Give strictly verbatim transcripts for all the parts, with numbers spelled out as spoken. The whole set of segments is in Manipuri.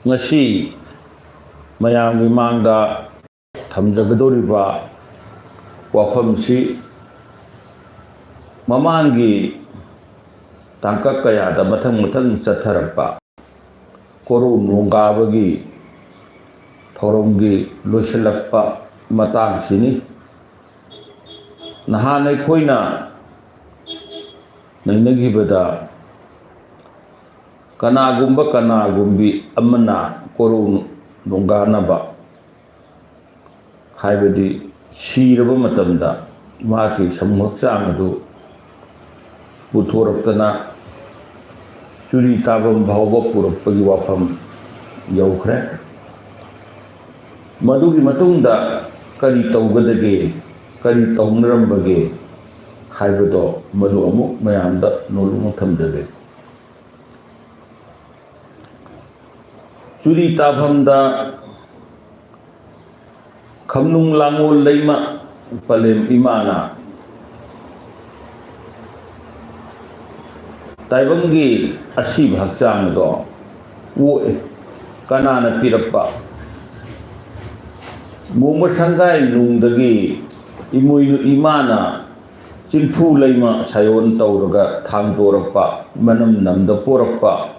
ꯉꯁꯤ ꯃꯌꯥꯝꯒꯤ ꯃꯥꯡꯗ ꯊꯝꯖꯒꯗꯧꯔꯤꯕ ꯋꯥꯐꯝꯁꯤ ꯃꯃꯥꯡꯒꯤ ꯇꯥꯡꯀꯛ ꯀꯌꯥꯗ ꯃꯊꯪ ꯃꯊꯪ ꯆꯠꯊꯔꯛꯄ ꯀꯣꯔꯧ ꯅꯣꯡꯒꯥꯕꯒꯤ ꯊꯧꯔꯝꯒꯤ ꯂꯣꯏꯁꯤꯜꯂꯛꯄ ꯃꯇꯥꯡꯁꯤꯅꯤ꯫ ꯅꯍꯥꯟ ꯑꯩꯈꯣꯏꯅ ꯅꯩꯅꯈꯤꯕꯗ ꯀꯅꯥꯒꯨꯝꯕ ꯀꯅꯥꯒꯨꯝꯕꯤ ꯑꯃꯅ ꯀꯣꯔꯧ ꯅꯣꯡꯒꯥꯅꯕ, ꯍꯥꯏꯕꯗꯤ ꯁꯤꯔꯕ ꯃꯇꯝꯗ ꯃꯍꯥꯛꯀꯤ ꯁꯃꯨ ꯍꯛꯆꯥꯡ ꯑꯗꯨ ꯄꯨꯊꯣꯔꯛꯇꯅ ꯆꯨꯔꯤ ꯇꯥꯐꯝ ꯐꯥꯎꯕ ꯄꯨꯔꯛꯄꯒꯤ ꯋꯥꯐꯝ ꯌꯧꯈ꯭ꯔꯦ꯫ ꯃꯗꯨꯒꯤ ꯃꯇꯨꯡꯗ ꯀꯔꯤ ꯇꯧꯒꯗꯒꯦ, ꯀꯔꯤ ꯇꯧꯅꯔꯝꯕꯒꯦ ꯍꯥꯏꯕꯗꯣ ꯃꯗꯨ ꯑꯃꯨꯛ ꯃꯌꯥꯝꯗ ꯅꯣꯜꯂꯨꯛꯅ ꯊꯝꯖꯒꯦ꯫ ꯆꯨꯔꯤ ꯇꯥꯐꯝꯗ ꯈꯝꯅꯨꯡ ꯂꯥꯡꯉꯣꯜ ꯂꯩꯃ ꯄꯂꯦꯝ ꯏꯃꯥꯅ ꯇꯥꯏꯕꯪꯒꯤ ꯑꯁꯤꯕ ꯍꯛꯆꯥꯡꯗꯣ ꯑꯣꯛꯑꯦ꯫ ꯀꯅꯥꯅ ꯄꯤꯔꯛꯄ? ꯃꯣꯡꯕ ꯁꯪꯒꯥꯏ ꯅꯨꯡꯗꯒꯤ ꯏꯃꯣꯏꯅꯨ ꯏꯃꯥꯅ ꯆꯤꯟꯐꯨ ꯂꯩꯃ ꯁꯥꯌꯣꯟ ꯇꯧꯔꯒ ꯊꯥꯡꯗꯣꯔꯛꯄ, ꯃꯅꯝ ꯅꯝꯗ ꯄꯣꯔꯛꯄ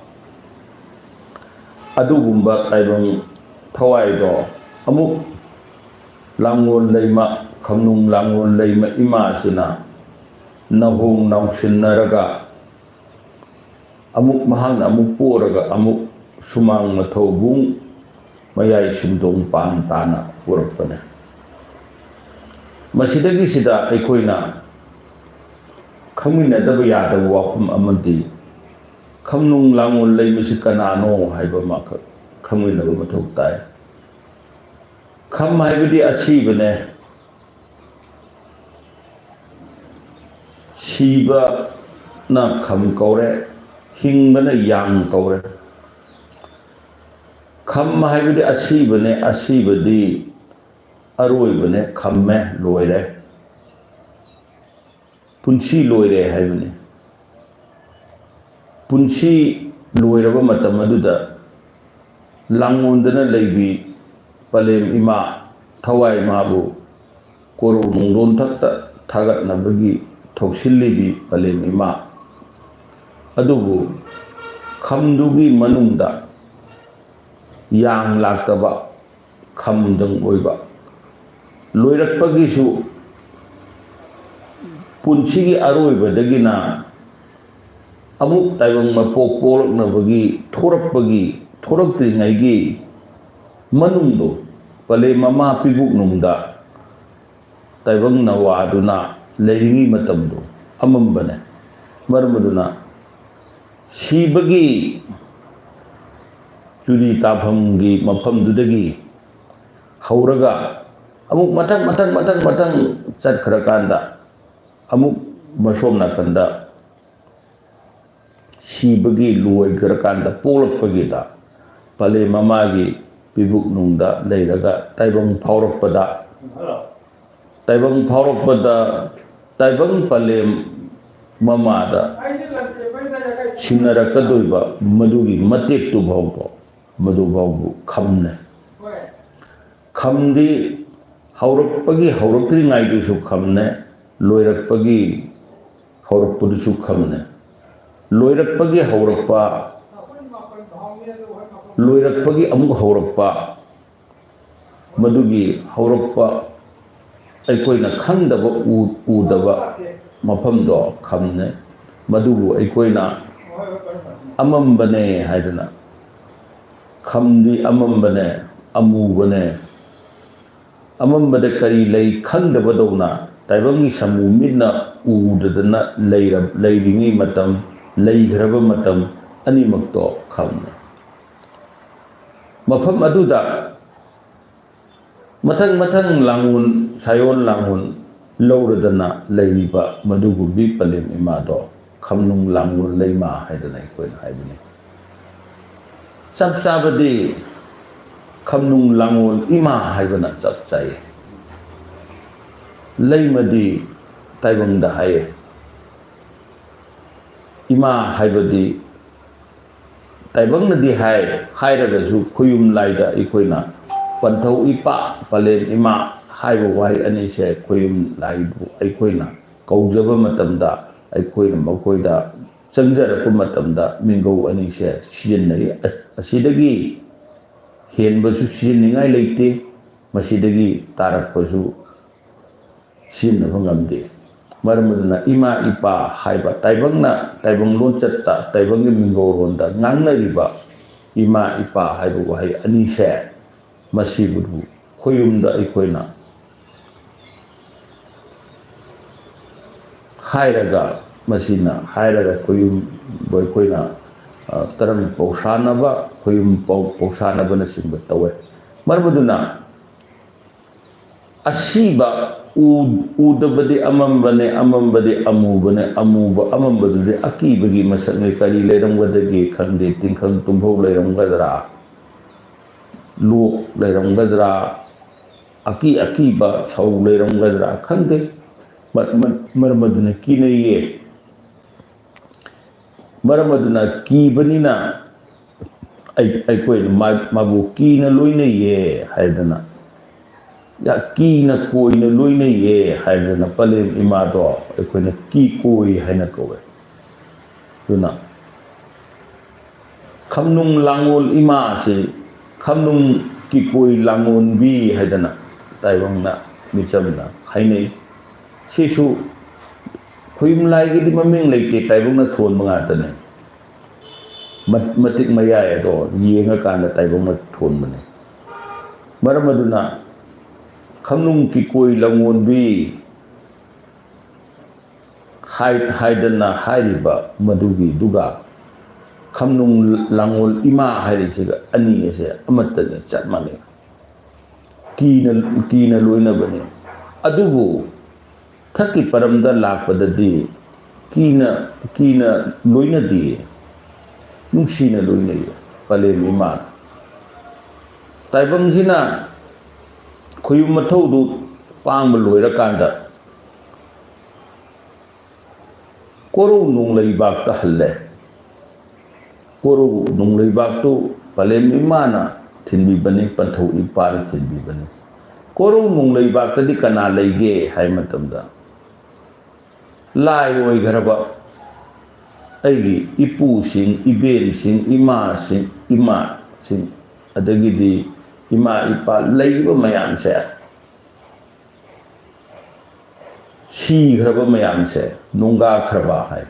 ꯑꯗꯨꯒꯨꯝꯕ ꯇꯥꯏꯕꯪ ꯊꯋꯥꯏꯗꯣ ꯑꯃꯨꯛ ꯂꯥꯡꯒꯣꯜ ꯂꯩꯃ, ꯈꯝꯅꯨꯡ ꯂꯥꯡꯒꯣꯜ ꯂꯩꯃ ꯏꯃꯥꯁꯤꯅ ꯅꯍꯣꯡ ꯅꯥꯎꯁꯤꯟꯅꯔꯒ ꯑꯃꯨꯛ ꯃꯍꯥꯛꯅ ꯑꯃꯨꯛ ꯄꯣꯔꯒ ꯑꯃꯨꯛ ꯁꯨꯃꯥꯡ ꯃꯊꯧꯕꯨꯡ ꯃꯌꯥꯏ ꯁꯤꯝꯗꯣꯡ ꯄꯥꯟ ꯇꯥꯅ ꯄꯨꯔꯛꯄꯅꯦ꯫ ꯃꯁꯤꯗꯒꯤꯁꯤꯗ ꯑꯩꯈꯣꯏꯅ ꯈꯪꯃꯤꯟꯅꯗꯕ ꯌꯥꯗꯕ ꯋꯥꯐꯝ ꯑꯃꯗꯤ ꯈꯝꯅꯨꯡ ꯂꯥꯡꯒꯣꯜ ꯂꯩꯃꯁꯤ ꯀꯅꯥꯅꯣ ꯍꯥꯏꯕ ꯑꯃꯈꯛ ꯈꯪꯃꯤꯟꯅꯕ ꯃꯊꯧ ꯇꯥꯏ꯫ ꯈꯝ ꯍꯥꯏꯕꯗꯤ ꯑꯁꯤꯕꯅꯦ꯫ ꯁꯤꯕꯅ ꯈꯝ ꯀꯧꯔꯦ, ꯍꯤꯡꯕꯅ ꯌꯥꯡ ꯀꯧꯔꯦ꯫ ꯈꯝ ꯍꯥꯏꯕꯗꯤ ꯑꯁꯤꯕꯅꯦ, ꯑꯁꯤꯕꯗꯤ ꯑꯔꯣꯏꯕꯅꯦ, ꯈꯝꯃꯦ, ꯂꯣꯏꯔꯦ꯫ ꯄꯨꯟꯁꯤ ꯂꯣꯏꯔꯦ ꯍꯥꯏꯕꯅꯤ꯫ ꯄꯨꯟꯁꯤ ꯂꯣꯏꯔꯕ ꯃꯇꯝ ꯑꯗꯨꯗ ꯂꯥꯡꯑꯣꯟꯗꯅ ꯂꯩꯕꯤ ꯄꯂꯦꯝ ꯏꯃꯥ, ꯊꯋꯥꯏ ꯃꯥꯕꯨ ꯀꯣꯔꯧ ꯅꯣꯡꯗꯣꯟ ꯊꯛꯇ ꯊꯥꯒꯠꯅꯕꯒꯤ ꯊꯧꯁꯤꯜꯂꯤꯕꯤ ꯄꯂꯦꯝ ꯏꯃꯥ꯫ ꯑꯗꯨꯕꯨ ꯈꯝꯗꯨꯒꯤ ꯃꯅꯨꯡꯗ ꯌꯥꯡ ꯂꯥꯛꯇꯕ ꯈꯝꯗꯪ ꯑꯣꯏꯕ, ꯂꯣꯏꯔꯛꯄꯒꯤꯁꯨ ꯄꯨꯟꯁꯤꯒꯤ ꯑꯔꯣꯏꯕꯗꯒꯤꯅ ꯑꯃꯨꯛ ꯇꯥꯏꯕꯪ ꯃꯄꯣꯛ ꯄꯣꯛꯂꯛꯅꯕꯒꯤ ꯊꯣꯔꯛꯄꯒꯤ, ꯊꯣꯔꯛꯇ꯭ꯔꯤꯉꯩꯒꯤ ꯃꯅꯨꯡꯗꯣ ꯄꯂꯦꯝ ꯃꯃꯥ ꯄꯤꯕꯨꯛꯅꯨꯡꯗ ꯇꯥꯏꯕꯪ ꯅꯋꯥꯗꯨꯅ ꯂꯩꯔꯤꯉꯩ ꯃꯇꯝꯗꯣ ꯑꯃꯝꯕꯅꯦ꯫ ꯃꯔꯝ ꯑꯗꯨꯅ ꯁꯤꯕꯒꯤ ꯆꯨꯔꯤ ꯇꯥꯐꯝꯒꯤ ꯃꯐꯝꯗꯨꯗꯒꯤ ꯍꯧꯔꯒ ꯑꯃꯨꯛ ꯃꯊꯪ ꯃꯊꯪ ꯃꯊꯪ ꯃꯊꯪ ꯆꯠꯈ꯭ꯔꯀꯥꯟꯗ ꯑꯃꯨꯛ ꯃꯁꯣꯝ ꯅꯥꯀꯟꯗ ꯁꯤꯕꯒꯤ ꯂꯣꯏꯈ꯭ꯔꯀꯥꯟꯗ ꯄꯣꯛꯂꯛꯄꯒꯤꯗ ꯄꯂꯦꯝ ꯃꯃꯥꯒꯤ ꯄꯤꯕꯨꯛꯅꯨꯡꯗ ꯂꯩꯔꯒ ꯇꯥꯏꯕꯪ ꯐꯥꯎꯔꯛꯄꯗ, ꯇꯥꯏꯕꯪ ꯐꯥꯎꯔꯛꯄꯗ ꯇꯥꯏꯕꯪ ꯄꯂꯦꯝ ꯃꯃꯥꯗ ꯁꯤꯟꯅꯔꯛꯀꯗꯣꯏꯕ ꯃꯗꯨꯒꯤ ꯃꯇꯦꯛꯇꯨ ꯐꯥꯎꯕ, ꯃꯗꯨ ꯐꯥꯎꯕ ꯈꯝꯅꯦ꯫ ꯈꯝꯗꯤ ꯍꯧꯔꯛꯄꯒꯤ ꯍꯧꯔꯛꯇ꯭ꯔꯤꯉꯩꯗꯨꯁꯨ ꯈꯝꯅꯦ, ꯂꯣꯏꯔꯛꯄꯒꯤ ꯍꯧꯔꯛꯄꯗꯨꯁꯨ ꯈꯝꯅꯦ꯫ ꯂꯣꯏꯔꯛꯄꯒꯤ ꯍꯧꯔꯛꯄ, ꯂꯣꯏꯔꯛꯄꯒꯤ ꯑꯃꯨꯛ ꯍꯧꯔꯛꯄ, ꯃꯗꯨꯒꯤ ꯍꯧꯔꯛꯄ ꯑꯩꯈꯣꯏꯅ ꯈꯪꯗꯕ, ꯎ-, ꯎꯗꯕ ꯃꯐꯝꯗꯣ ꯈꯝꯅꯦ꯫ ꯃꯗꯨꯕꯨ ꯑꯩꯈꯣꯏꯅ ꯑꯃꯝꯕꯅꯦ ꯍꯥꯏꯗꯅ, ꯈꯝꯗꯤ ꯑꯃꯝꯕꯅꯦ, ꯑꯃꯨꯕꯅꯦ꯫ ꯑꯃꯝꯕꯗ ꯀꯔꯤ ꯂꯩ ꯈꯪꯗꯕꯗꯧꯅ ꯇꯥꯏꯕꯪꯒꯤ ꯁꯃꯨ ꯃꯤꯠꯅ ꯎꯗꯗꯅ ꯂꯩꯔ-, ꯂꯩꯔꯤꯉꯩ ꯃꯇꯝ, ꯂꯩꯈ꯭ꯔꯕ ꯃꯇꯝ ꯑꯅꯤꯃꯛꯇꯣ ꯈꯝꯅꯦ꯫ ꯃꯐꯝ ꯑꯗꯨꯗ ꯃꯊꯪ ꯃꯊꯪ ꯂꯥꯡꯑꯣꯟ, ꯁꯥꯏꯑꯣꯟ ꯂꯥꯡꯑꯣꯟ ꯂꯧꯔꯗꯅ ꯂꯩꯔꯤꯕ ꯃꯗꯨꯒꯨꯝꯕꯤ ꯄꯂꯦꯝ ꯏꯃꯥꯗꯣ ꯈꯝꯅꯨꯡ ꯂꯥꯡꯑꯣꯟ ꯂꯩꯃ ꯍꯥꯏꯗꯅ ꯑꯩꯈꯣꯏꯅ ꯍꯥꯏꯕꯅꯤ꯫ ꯆꯞ ꯆꯥꯕꯗꯤ ꯈꯝꯅꯨꯡ ꯂꯥꯡꯑꯣꯟ ꯏꯃꯥ ꯍꯥꯏꯕꯅ ꯆꯞ ꯆꯥꯏꯌꯦ꯫ ꯂꯩꯃꯗꯤ ꯇꯥꯏꯕꯪꯗ ꯍꯥꯏꯌꯦ꯫ ꯏꯃꯥ ꯍꯥꯏꯕꯗꯤ ꯇꯥꯏꯕꯪꯅꯗꯤ ꯍꯥꯏ, ꯍꯥꯏꯔꯒꯁꯨ ꯈꯣꯌꯨꯝ ꯂꯥꯏꯗ ꯑꯩꯈꯣꯏꯅ ꯄꯟꯊꯧ ꯏꯄꯥ, ꯄꯂꯦꯝ ꯏꯃꯥ ꯍꯥꯏꯕ ꯋꯥꯍꯩ ꯑꯅꯤꯁꯦ ꯈꯣꯌꯨꯝ ꯂꯥꯏꯕꯨ ꯑꯩꯈꯣꯏꯅ ꯀꯧꯖꯕ ꯃꯇꯝꯗ, ꯑꯩꯈꯣꯏꯅ ꯃꯈꯣꯏꯗ ꯆꯪꯖꯔꯛꯄ ꯃꯇꯝꯗ ꯃꯤꯡꯒꯧ ꯑꯅꯤꯁꯦ ꯁꯤꯖꯤꯟꯅꯩ꯫ ꯑ-, ꯑꯁꯤꯗꯒꯤ ꯍꯦꯟꯕꯁꯨ ꯁꯤꯖꯤꯟꯅꯤꯡꯉꯥꯏ ꯂꯩꯇꯦ꯫ ꯃꯁꯤꯗꯒꯤ ꯇꯥꯔꯛꯄꯁꯨ ꯁꯤꯖꯤꯟꯅꯕ ꯉꯝꯗꯦ꯫ ꯃꯔꯝ ꯑꯗꯨꯅ ꯏꯃꯥ ꯏꯄꯥ ꯍꯥꯏꯕ ꯇꯥꯏꯕꯪꯅ, ꯇꯥꯏꯕꯪ ꯂꯣꯟꯆꯠꯇ, ꯇꯥꯏꯕꯪꯒꯤ ꯃꯤꯡꯒꯧꯔꯣꯟꯗ ꯉꯥꯡꯅꯔꯤꯕ ꯏꯃꯥ ꯏꯄꯥ ꯍꯥꯏꯕ ꯋꯥꯍꯩ ꯑꯅꯤꯁꯦ, ꯃꯁꯤꯕꯨ ꯈꯣꯌꯨꯝꯗ ꯑꯩꯈꯣꯏꯅ ꯍꯥꯏꯔꯒ, ꯃꯁꯤꯅ ꯍꯥꯏꯔꯒ ꯈꯣꯌꯨꯝꯕꯨ ꯑꯩꯈꯣꯏꯅ, ꯑ, ꯀꯔꯝ ꯄꯧꯁꯥꯅꯕ, ꯈꯣꯌꯨꯝ ꯄꯧ-, ꯄꯧꯁꯥꯅꯕꯅꯆꯤꯡꯕ ꯇꯧꯋꯦ꯫ ꯃꯔꯝ ꯑꯗꯨꯅ ꯑꯁꯤꯕ ꯎ-, ꯎꯗꯕꯗꯤ ꯑꯃꯝꯕꯅꯦ, ꯑꯃꯝꯕꯗꯤ ꯑꯃꯨꯕꯅꯦ, ꯑꯃꯨꯕ ꯑꯃꯝꯕꯗꯨꯗꯤ ꯑꯀꯤꯕꯒꯤ ꯃꯁꯛꯅꯤ꯫ ꯀꯔꯤ ꯂꯩꯔꯝꯒꯗꯒꯦ ꯈꯪꯗꯦ, ꯇꯤꯡꯈꯪ ꯇꯨꯝꯐꯧ ꯂꯩꯔꯝꯒꯗ꯭ꯔꯥ, ꯂꯣꯛ ꯂꯩꯔꯝꯒꯗ꯭ꯔꯥ, ꯑꯀꯤ ꯑꯀꯤꯕ ꯁꯧ ꯂꯩꯔꯝꯒꯗ꯭ꯔꯥ ꯈꯪꯗꯦ꯫ ꯃ-, ꯃ-, ꯃꯔꯝ ꯑꯗꯨꯅ ꯀꯤꯅꯩꯌꯦ꯫ ꯃꯔꯝ ꯑꯗꯨꯅ ꯀꯤꯕꯅꯤꯅ ꯑꯩ-, ꯑꯩꯈꯣꯏꯅ ꯃꯥ-, ꯃꯥꯕꯨ ꯀꯤꯅ ꯂꯣꯏꯅꯩꯌꯦ ꯍꯥꯏꯗꯅ, ꯌꯥ-, ꯀꯤꯅ ꯀꯣꯏꯅ ꯂꯣꯏꯅꯩꯌꯦ ꯍꯥꯏꯗꯅ ꯄꯂꯦꯝ ꯏꯃꯥꯗꯣ ꯑꯩꯈꯣꯏꯅ ꯀꯤ ꯀꯣꯏ ꯍꯥꯏꯅ ꯀꯧꯋꯦ꯫ ꯑꯗꯨꯅ ꯈꯝꯅꯨꯡ ꯂꯥꯡꯒꯣꯜ ꯏꯃꯥꯁꯤ ꯈꯝꯅꯨꯡ ꯀꯤꯀꯣꯏ ꯂꯥꯡꯒꯣꯟꯕꯤ ꯍꯥꯏꯗꯅ ꯇꯥꯏꯕꯪꯅ ꯃꯤꯆꯝꯅ ꯍꯥꯏꯅꯩ꯫ ꯁꯤꯁꯨ ꯈꯣꯌꯨꯝ ꯂꯥꯏꯒꯤꯗꯤ ꯃꯃꯤꯡ ꯂꯩꯇꯦ, ꯇꯥꯏꯕꯪꯅ ꯊꯣꯟꯕ ꯉꯥꯛꯇꯅꯦ꯫ ꯃ-, ꯃꯇꯤꯛ ꯃꯌꯥꯏ ꯑꯗꯣ ꯌꯦꯡꯉꯀꯥꯟꯗ ꯇꯥꯏꯕꯪꯅ ꯊꯣꯟꯕꯅꯦ꯫ ꯃꯔꯝ ꯑꯗꯨꯅ ꯈꯝꯅꯨꯡ ꯀꯤꯀꯣꯏ ꯂꯥꯡꯒꯣꯟꯕꯤ ꯍꯥꯏ-, ꯍꯥꯏꯗꯅ ꯍꯥꯏꯔꯤꯕ ꯃꯗꯨꯒꯤꯗꯨꯒ ꯈꯝꯅꯨꯡ ꯂꯥꯡꯒꯣꯜ ꯏꯃꯥ ꯍꯥꯏꯔꯤꯁꯤꯒ ꯑꯅꯤ ꯑꯁꯦ ꯑꯃꯠꯇꯅꯤ, ꯆꯞ ꯃꯥꯟꯅꯩ꯫ ꯀꯤꯅ, ꯀꯤꯅ ꯂꯣꯏꯅꯕꯅꯤ꯫ ꯑꯗꯨꯕꯨ ꯊꯛꯀꯤ ꯄꯔꯝꯗ ꯂꯥꯛꯄꯗꯗꯤ ꯀꯤꯅ, ꯀꯤꯅ ꯂꯣꯏꯅꯗꯦ, ꯅꯨꯡꯁꯤꯅ ꯂꯣꯏꯅꯩ ꯄꯂꯦꯝ ꯏꯃꯥ꯫ ꯇꯥꯏꯕꯪꯁꯤꯅ ꯈꯣꯌꯨꯝ ꯃꯊꯧꯗꯨ ꯄꯥꯡꯕ ꯂꯣꯏꯔꯀꯥꯟꯗ ꯀꯣꯔꯧ ꯅꯣꯡꯂꯩꯕꯥꯛꯇ ꯍꯜꯂꯦ꯫ ꯀꯣꯔꯧ ꯅꯨꯡꯂꯩꯕꯥꯛꯇꯨ ꯄꯂꯦꯝ ꯏꯃꯥꯅ ꯊꯤꯟꯕꯤꯕꯅꯤ, ꯄꯟꯊꯧ ꯏꯄꯥꯅ ꯊꯤꯟꯕꯤꯕꯅꯤ꯫ ꯀꯣꯔꯧ ꯅꯨꯡꯂꯩꯕꯥꯛꯇꯗꯤ ꯀꯅꯥ ꯂꯩꯒꯦ ꯍꯥꯏ ꯃꯇꯝꯗ, ꯂꯥꯏ ꯑꯣꯏꯈ꯭ꯔꯕ ꯑꯩꯒꯤ ꯏꯄꯨꯁꯤꯡ, ꯏꯕꯦꯟꯁꯤꯡ, ꯏꯃꯥꯁꯤꯡ, ꯏꯃꯥꯁꯤꯡ, ꯑꯗꯒꯤꯗꯤ ꯏꯃꯥ ꯏꯄꯥ ꯂꯩꯔꯤꯕ ꯃꯌꯥꯝꯁꯦ, ꯁꯤꯈ꯭ꯔꯕ ꯃꯌꯥꯝꯁꯦ, ꯅꯣꯡꯒꯥꯈ꯭ꯔꯕ ꯍꯥꯏ,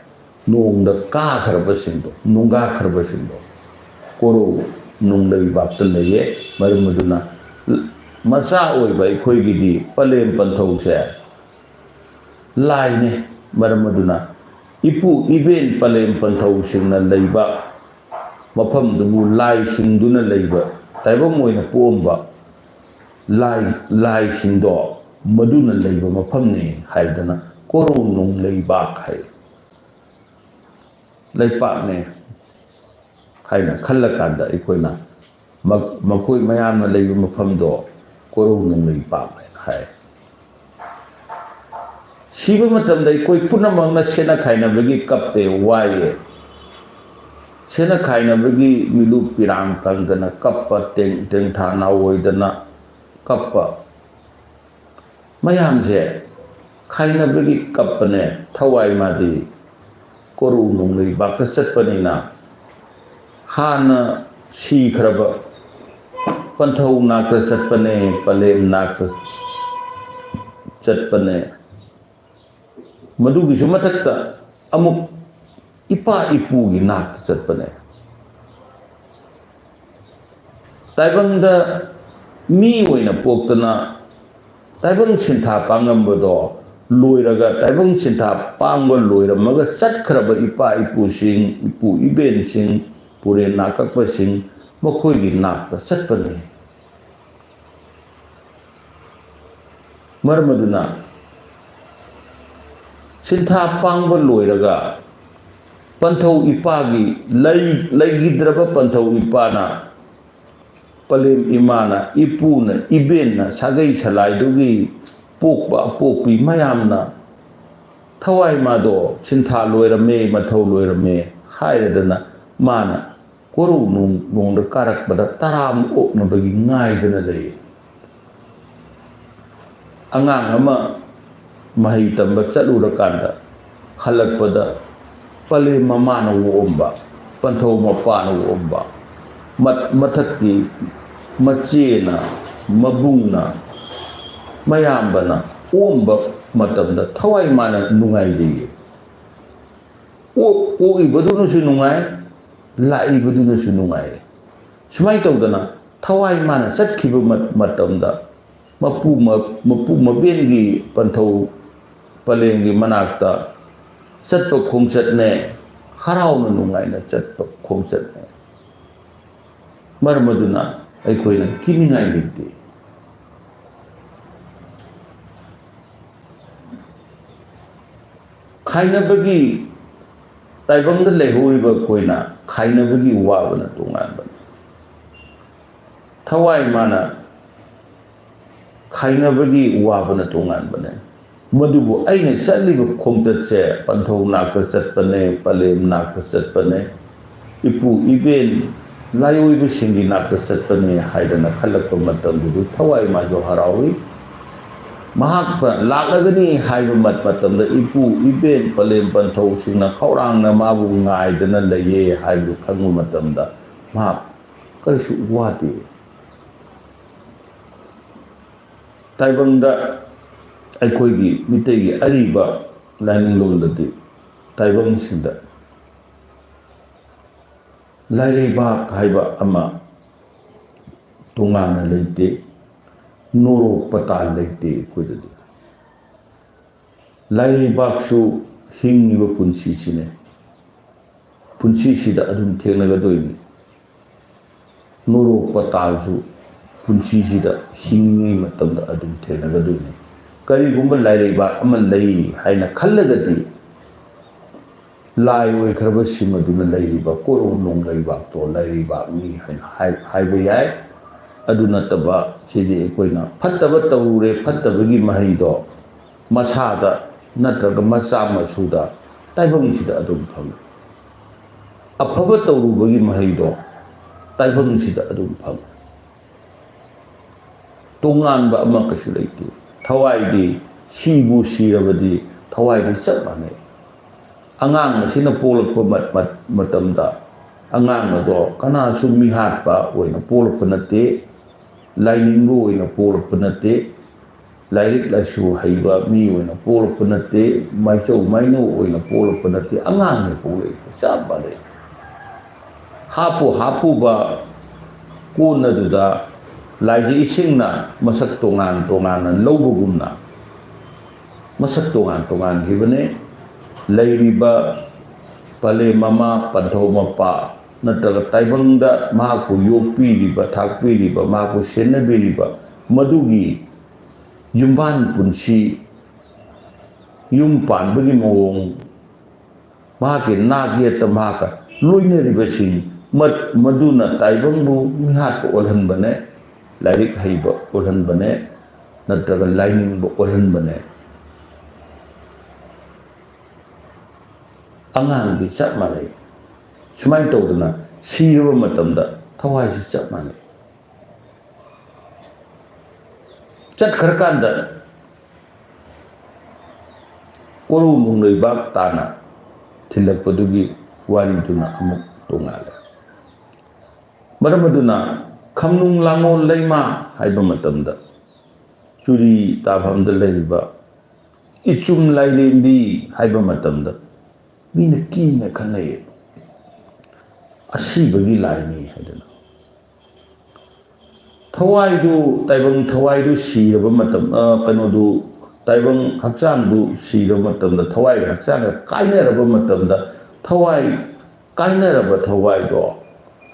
ꯅꯣꯡꯗ ꯀꯥꯈ꯭ꯔꯕꯁꯤꯡꯗꯣ, ꯅꯣꯡꯒꯥꯈ꯭ꯔꯕꯁꯤꯡꯗꯣ ꯀꯣꯔꯧ ꯅꯨꯡꯂꯩꯕꯥꯛꯇ ꯂꯩꯌꯦ꯫ ꯃꯔꯝ ꯑꯗꯨꯅ ꯃꯆꯥ ꯑꯣꯏꯕ ꯑꯩꯈꯣꯏꯒꯤꯗꯤ ꯄꯂꯦꯝ ꯄꯟꯊꯧꯁꯦ ꯂꯥꯏꯅꯤ꯫ ꯃꯔꯝ ꯑꯗꯨꯅ ꯏꯄꯨ ꯏꯕꯦꯟ ꯄꯂꯦꯝ ꯄꯟꯊꯧꯁꯤꯡꯅ ꯂꯩꯕ ꯃꯐꯝꯗꯨꯕꯨ ꯂꯥꯏꯁꯤꯡꯗꯨꯅ ꯂꯩꯕ, ꯇꯥꯏꯕꯪ ꯑꯣꯏꯅ ꯄꯣꯛꯑꯝꯕ ꯂꯥꯏ, ꯂꯥꯏꯁꯤꯡꯗꯣ ꯃꯗꯨꯅ ꯂꯩꯕ ꯃꯐꯝꯅꯤ ꯍꯥꯏꯗꯅ ꯀꯣꯔꯧ ꯅꯨꯡꯂꯩꯕꯥꯛ ꯍꯥꯏ꯫ ꯂꯩꯄꯥꯛꯅꯦ ꯍꯥꯏꯅ ꯈꯜꯂꯀꯥꯟꯗ ꯑꯩꯈꯣꯏꯅ ꯃ-, ꯃꯈꯣꯏ ꯃꯌꯥꯝꯅ ꯂꯩꯕ ꯃꯐꯝꯗꯣ ꯀꯣꯔꯧ ꯅꯨꯡꯂꯩꯕꯥꯛ ꯍꯥꯏꯅ ꯍꯥꯏ꯫ ꯁꯤꯕ ꯃꯇꯝꯗ ꯑꯩꯈꯣꯏ ꯄꯨꯝꯅꯃꯛꯅ ꯁꯦꯠꯅ ꯈꯥꯏꯅꯕꯒꯤ ꯀꯞꯄꯦ, ꯋꯥꯏꯌꯦ꯫ ꯁꯦꯠꯅ ꯈꯥꯏꯅꯕꯒꯤ ꯃꯤꯂꯨꯞ ꯄꯤꯔꯥꯡ ꯇꯪꯗꯅ ꯀꯞꯄ, ꯇꯦꯡ-, ꯇꯦꯡꯊꯥ ꯅꯥꯑꯣꯏꯗꯅ ꯀꯞꯄ ꯃꯌꯥꯝꯁꯦ ꯈꯥꯏꯅꯕꯒꯤ ꯀꯞꯄꯅꯦ꯫ ꯊꯋꯥꯏ ꯃꯥꯗꯤ ꯀꯣꯔꯧ ꯅꯨꯡꯂꯩꯕꯥꯛꯇ ꯆꯠꯄꯅꯤꯅ ꯍꯥꯟꯅ ꯁꯤꯈ꯭ꯔꯕ ꯄꯟꯊꯧ ꯅꯥꯛꯇ ꯆꯠꯄꯅꯦ, ꯄꯂꯦꯝ ꯅꯥꯛꯇ ꯆꯠꯄꯅꯦ꯫ ꯃꯗꯨꯒꯤꯁꯨ ꯃꯊꯛꯇ ꯑꯃꯨꯛ ꯏꯄꯥ ꯏꯄꯨꯒꯤ ꯅꯥꯛꯇ ꯆꯠꯄꯅꯦ꯫ ꯇꯥꯏꯕꯪꯗ ꯃꯤ ꯑꯣꯏꯅ ꯄꯣꯛꯇꯅ ꯇꯥꯏꯕꯪ ꯁꯤꯟꯊꯥ ꯄꯥꯡꯂꯝꯕꯗꯣ ꯂꯣꯏꯔꯒ, ꯇꯥꯏꯕꯪ ꯁꯤꯟꯊꯥ ꯄꯥꯡꯕ ꯂꯣꯏꯔꯝꯃꯒ ꯆꯠꯈ꯭ꯔꯕ ꯏꯄꯥ ꯏꯄꯨꯁꯤꯡ, ꯏꯄꯨ ꯏꯕꯦꯟꯁꯤꯡ, ꯄꯨꯔꯦꯟ ꯅꯥꯀꯛꯄꯁꯤꯡ, ꯃꯈꯣꯏꯒꯤ ꯅꯥꯛꯇ ꯆꯠꯄꯅꯤ꯫ ꯃꯔꯝ ꯑꯗꯨꯅ ꯁꯤꯟꯊꯥ ꯄꯥꯡꯕ ꯂꯣꯏꯔꯒ ꯄꯟꯊꯧ ꯏꯄꯥꯒꯤ ꯂꯩ-, ꯂꯩꯈꯤꯗ꯭ꯔꯕ ꯄꯟꯊꯧ ꯏꯄꯥꯅ, ꯄꯂꯦꯝ ꯏꯃꯥꯅ, ꯏꯄꯨꯅ, ꯏꯕꯦꯟꯅ, ꯁꯥꯒꯩ ꯁꯂꯥꯏꯗꯨꯒꯤ ꯄꯣꯛꯄ ꯑꯄꯣꯛꯄꯤ ꯃꯌꯥꯝꯅ ꯊꯋꯥꯏ ꯃꯥꯗꯣ ꯁꯤꯟꯊꯥ ꯂꯣꯏꯔꯝꯃꯦ, ꯃꯊꯧ ꯂꯣꯏꯔꯝꯃꯦ ꯍꯥꯏꯔꯗꯅ ꯃꯥꯅ ꯀꯣꯔꯧ ꯅꯣꯡ-, ꯅꯣꯡꯗ ꯀꯥꯔꯛꯄꯗ ꯇꯔꯥꯝꯅ ꯑꯣꯛꯅꯕꯒꯤ ꯉꯥꯏꯗꯅ ꯂꯩ꯫ ꯑꯉꯥꯡ ꯑꯃ ꯃꯍꯩ ꯇꯝꯕ ꯆꯠꯂꯨꯔꯀꯥꯟꯗ ꯍꯜꯂꯛꯄꯗ ꯄꯂꯦꯝ ꯃꯃꯥꯅ ꯑꯣꯛꯑꯝꯕ, ꯄꯟꯊꯧ ꯃꯄꯥꯅ ꯑꯣꯛꯑꯝꯕ, ꯃꯠ-, ꯃꯊꯛꯀꯤ ꯃꯆꯦꯅ, ꯃꯕꯨꯡꯅ, ꯃꯌꯥꯝꯕꯅ ꯑꯣꯛꯑꯝꯕ ꯃꯇꯝꯗ ꯊꯋꯥꯏ ꯃꯥꯅ ꯅꯨꯡꯉꯥꯏꯖꯩꯌꯦ꯫ ꯑꯣꯛ-, ꯑꯣꯛꯏꯕꯗꯨꯅꯁꯨ ꯅꯨꯡꯉꯥꯏ, ꯂꯥꯛꯏꯕꯗꯨꯅꯁꯨ ꯅꯨꯡꯉꯥꯏ꯫ ꯁꯨꯃꯥꯏꯅ ꯇꯧꯗꯅ ꯊꯋꯥꯏ ꯃꯥꯅ ꯆꯠꯈꯤꯕ ꯃ-, ꯃꯇꯝꯗ ꯃꯄꯨ ꯃ-, ꯃꯄꯨ ꯃꯕꯦꯟꯒꯤ ꯄꯟꯊꯧ ꯄꯂꯦꯝꯒꯤ ꯃꯅꯥꯛꯇ ꯆꯠꯄ ꯈꯣꯡꯆꯠꯅꯦ, ꯍꯔꯥꯎꯅ ꯅꯨꯡꯉꯥꯏꯅ ꯆꯠꯄ ꯈꯣꯡꯆꯠꯅꯦ꯫ ꯃꯔꯝ ꯑꯗꯨꯅ ꯑꯩꯈꯣꯏꯅ ꯀꯤꯅꯤꯡꯉꯥꯏ ꯂꯩꯇꯦ꯫ ꯈꯥꯏꯅꯕꯒꯤ ꯇꯥꯏꯕꯪꯗ ꯂꯩꯍꯧꯔꯤꯕ ꯑꯩꯈꯣꯏꯅ ꯈꯥꯏꯅꯕꯒꯤ ꯋꯥꯕꯅ ꯇꯣꯉꯥꯟꯕꯅꯤ꯫ ꯊꯋꯥꯏ ꯃꯥꯅ ꯈꯥꯏꯅꯕꯒꯤ ꯋꯥꯕꯅ ꯇꯣꯉꯥꯟꯕꯅꯦ꯫ ꯃꯗꯨꯕꯨ ꯑꯩꯅ ꯆꯠꯂꯤꯕ ꯈꯣꯡꯆꯠꯁꯦ ꯄꯟꯊꯧ ꯅꯥꯛꯇ ꯆꯠꯄꯅꯦ, ꯄꯂꯦꯝ ꯅꯥꯛꯇ ꯆꯠꯄꯅꯦ, ꯏꯄꯨ ꯏꯕꯦꯟ ꯂꯥꯏꯑꯣꯏꯕꯁꯤꯡꯒꯤ ꯅꯥꯛꯇ ꯆꯠꯄꯅꯦ ꯍꯥꯏꯗꯅ ꯈꯜꯂꯛꯄ ꯃꯇꯝꯗꯨꯗ ꯊꯋꯥꯏ ꯃꯥꯁꯨ ꯍꯔꯥꯎꯏ꯫ ꯃꯍꯥꯛ ꯂꯥꯛꯂꯒꯅꯤ ꯍꯥꯏꯕ ꯃꯠ-, ꯃꯇꯝꯗ ꯏꯄꯨ ꯏꯕꯦꯟ ꯄꯂꯦꯝ ꯄꯟꯊꯧꯁꯤꯡꯅ ꯈꯧꯔꯥꯡꯅ ꯃꯥꯕꯨ ꯉꯥꯏꯗꯅ ꯂꯩꯌꯦ ꯍꯥꯏꯕꯗꯨ ꯈꯪꯕ ꯃꯇꯝꯗ ꯃꯍꯥꯛ ꯀꯔꯤꯁꯨ ꯋꯥꯗꯦ꯫ ꯇꯥꯏꯕꯪꯗ ꯑꯩꯈꯣꯏꯒꯤ ꯃꯤꯇꯩꯒꯤ ꯑꯔꯤꯕ ꯂꯥꯏꯅꯤꯡꯂꯣꯟꯗꯗꯤ ꯇꯥꯏꯕꯪꯁꯤꯡꯗ ꯂꯥꯏꯔꯩꯕꯥꯛ ꯍꯥꯏꯕ ꯑꯃ ꯇꯣꯉꯥꯟꯅ ꯂꯩꯇꯦ, ꯅꯣꯔꯣꯛ ꯄꯇꯥꯜ ꯂꯩꯇꯦ ꯑꯩꯈꯣꯏꯗꯗꯤ꯫ ꯂꯥꯏꯔꯩꯕꯥꯛꯁꯨ ꯍꯤꯡꯉꯤꯕ ꯄꯨꯟꯁꯤꯁꯤꯅꯦ, ꯄꯨꯟꯁꯤꯁꯤꯗ ꯑꯗꯨꯝ ꯊꯦꯡꯅꯒꯗꯣꯏꯅꯤ꯫ ꯅꯣꯔꯣꯛ ꯄꯇꯥꯜꯁꯨ ꯄꯨꯟꯁꯤꯁꯤꯗ ꯍꯤꯡꯉꯤꯉꯩ ꯃꯇꯝꯗ ꯑꯗꯨꯝ ꯊꯦꯡꯅꯒꯗꯣꯏꯅꯤ꯫ ꯀꯔꯤꯒꯨꯝꯕ ꯂꯥꯏꯔꯩꯕꯥꯛ ꯑꯃ ꯂꯩ ꯍꯥꯏꯅ ꯈꯜꯂꯒꯗꯤ, ꯂꯥꯏ ꯑꯣꯏꯈ꯭ꯔꯕꯁꯤꯡ ꯑꯗꯨꯅ ꯂꯩꯔꯤꯕ ꯀꯣꯔꯧ ꯅꯣꯡ ꯂꯩꯕꯥꯛꯇꯣ ꯂꯥꯏꯔꯩꯕꯥꯛꯅꯤ ꯍꯥꯏꯅ ꯍꯥꯏ-, ꯍꯥꯏꯕ ꯌꯥꯏ꯫ ꯑꯗꯨ ꯅꯠꯇꯕ ꯁꯤꯗꯤ ꯑꯩꯈꯣꯏꯅ ꯐꯠꯇꯕ ꯇꯧꯔꯨꯔꯦ, ꯐꯠꯇꯕꯒꯤ ꯃꯍꯩꯗꯣ ꯃꯁꯥꯗ ꯅꯠꯇ꯭ꯔꯒ ꯃꯆꯥ ꯃꯁꯨꯗ ꯇꯥꯏꯕꯪꯁꯤꯗ ꯑꯗꯨꯝ ꯐꯪꯉꯤ꯫ ꯑꯐꯕ ꯇꯧꯔꯨꯕꯒꯤ ꯃꯍꯩꯗꯣ ꯇꯥꯏꯕꯪꯁꯤꯗ ꯑꯗꯨꯝ ꯐꯪꯉꯤ꯫ ꯇꯣꯉꯥꯟꯕ ꯑꯃ ꯀꯩꯁꯨ ꯂꯩꯇꯦ꯫ ꯊꯋꯥꯏꯗꯤ ꯁꯤꯕꯨ ꯁꯤꯔꯕꯗꯤ ꯊꯋꯥꯏꯗꯤ ꯆꯞ ꯃꯥꯟꯅꯩ꯫ ꯑꯉꯥꯡ ꯑꯁꯤꯅ ꯄꯣꯛꯂꯛꯄ ꯃꯠ-, ꯃꯠ-, ꯃꯇꯝꯗ ꯑꯉꯥꯡ ꯑꯗꯣ ꯀꯅꯥꯁꯨ ꯃꯤꯍꯥꯠꯄ ꯑꯣꯏꯅ ꯄꯣꯛꯂꯛꯄ ꯅꯠꯇꯦ, ꯂꯥꯏꯅꯤꯡꯕ ꯑꯣꯏꯅ ꯄꯣꯛꯂꯛꯄ ꯅꯠꯇꯦ, ꯂꯥꯏꯔꯤꯛ ꯂꯥꯏꯁꯨ ꯍꯩꯕ ꯃꯤ ꯑꯣꯏꯅ ꯄꯣꯛꯂꯛꯄ ꯅꯠꯇꯦ, ꯃꯥꯏꯆꯧ ꯃꯥꯏꯅꯧ ꯑꯣꯏꯅ ꯄꯣꯛꯂꯛꯄ ꯅꯠꯇꯦ, ꯑꯉꯥꯡꯅ ꯄꯣꯛꯂꯛꯏ, ꯆꯞ ꯃꯥꯟꯅꯩ꯫ ꯍꯥꯞꯄꯨ ꯍꯥꯞꯄꯨꯕ ꯀꯣꯟ ꯑꯗꯨꯗ ꯂꯥꯏꯖ ꯏꯁꯤꯡꯅ ꯃꯁꯛ ꯇꯣꯉꯥꯟ ꯇꯣꯉꯥꯟꯅ ꯂꯧꯕꯒꯨꯝꯅ ꯃꯁꯛ ꯇꯣꯉꯥꯟ ꯇꯣꯉꯥꯟꯈꯤꯕꯅꯦ꯫ ꯂꯩꯔꯤꯕ ꯄꯂꯦꯝ ꯃꯃꯥ, ꯄꯟꯊꯧ ꯃꯄꯥ, ꯅꯠꯇ꯭ꯔꯒ ꯇꯥꯏꯕꯪꯗ ꯃꯍꯥꯛꯄꯨ ꯌꯣꯛꯄꯤꯔꯤꯕ, ꯊꯥꯛꯄꯤꯔꯤꯕ, ꯃꯍꯥꯛꯄꯨ ꯁꯦꯟꯅꯕꯤꯔꯤꯕ, ꯃꯗꯨꯒꯤ ꯌꯨꯝꯕꯥꯟ ꯄꯨꯟꯁꯤ, ꯌꯨꯝ ꯄꯥꯟꯕꯒꯤ ꯃꯑꯣꯡ, ꯃꯍꯥꯛꯀꯤ ꯅꯥꯛ ꯌꯦꯠꯇ ꯃꯍꯥꯛꯀ ꯂꯣꯏꯅꯔꯤꯕꯁꯤꯡ, ꯃ-, ꯃꯗꯨꯅ ꯇꯥꯏꯕꯪꯕꯨ ꯃꯤꯍꯥꯠꯄ ꯑꯣꯜꯍꯟꯕꯅꯦ, ꯂꯥꯏꯔꯤꯛ ꯍꯩꯕ ꯑꯣꯜꯍꯟꯕꯅꯦ, ꯅꯠꯇ꯭ꯔꯒ ꯂꯥꯏꯅꯤꯡꯕ ꯑꯣꯜꯍꯟꯕꯅꯦ꯫ ꯑꯉꯥꯡꯗꯤ ꯆꯞ ꯃꯥꯟꯅꯩ꯫ ꯁꯨꯃꯥꯏꯅ ꯇꯧꯗꯅ ꯁꯤꯔꯕ ꯃꯇꯝꯗ ꯊꯋꯥꯏꯁꯨ ꯆꯞ ꯃꯥꯟꯅꯩ꯫ ꯆꯠꯈ꯭ꯔꯀꯥꯟꯗ ꯀꯣꯔꯧ ꯅꯨꯡꯂꯩꯕꯥꯛ ꯇꯥꯅ ꯊꯤꯜꯂꯛꯄꯗꯨꯒꯤ ꯋꯥꯔꯤꯗꯨꯅ ꯑꯃꯨꯛ ꯇꯣꯉꯥꯜꯂꯦ꯫ ꯃꯔꯝ ꯑꯗꯨꯅ ꯈꯝꯅꯨꯡ ꯂꯥꯡꯉꯣꯜ ꯂꯩꯃ ꯍꯥꯏꯕ ꯃꯇꯝꯗ ꯆꯨꯔꯤ ꯇꯥꯐꯝꯗ ꯂꯩꯔꯤꯕ ꯏꯆꯨꯝ ꯂꯥꯏꯔꯦꯝꯕꯤ ꯍꯥꯏꯕ ꯃꯇꯝꯗ ꯃꯤꯅ ꯀꯤꯅ ꯈꯟꯅꯩꯌꯦ, ꯑꯁꯤꯕꯒꯤ ꯂꯥꯏꯅꯤ ꯍꯥꯏꯗꯅ꯫ ꯊꯋꯥꯏꯗꯨ, ꯇꯥꯏꯕꯪ ꯊꯋꯥꯏꯗꯨ ꯁꯤꯔꯕ ꯃꯇꯝ, ꯑ, ꯀꯩꯅꯣꯗꯨ, ꯇꯥꯏꯕꯪ ꯍꯛꯆꯥꯡꯗꯨ ꯁꯤꯔꯕ ꯃꯇꯝꯗ, ꯊꯋꯥꯏꯒ ꯍꯛꯆꯥꯡꯒ ꯀꯥꯏꯅꯔꯕ ꯃꯇꯝꯗ, ꯊꯋꯥꯏ ꯀꯥꯏꯅꯔꯕ ꯊꯋꯥꯏꯗꯣ,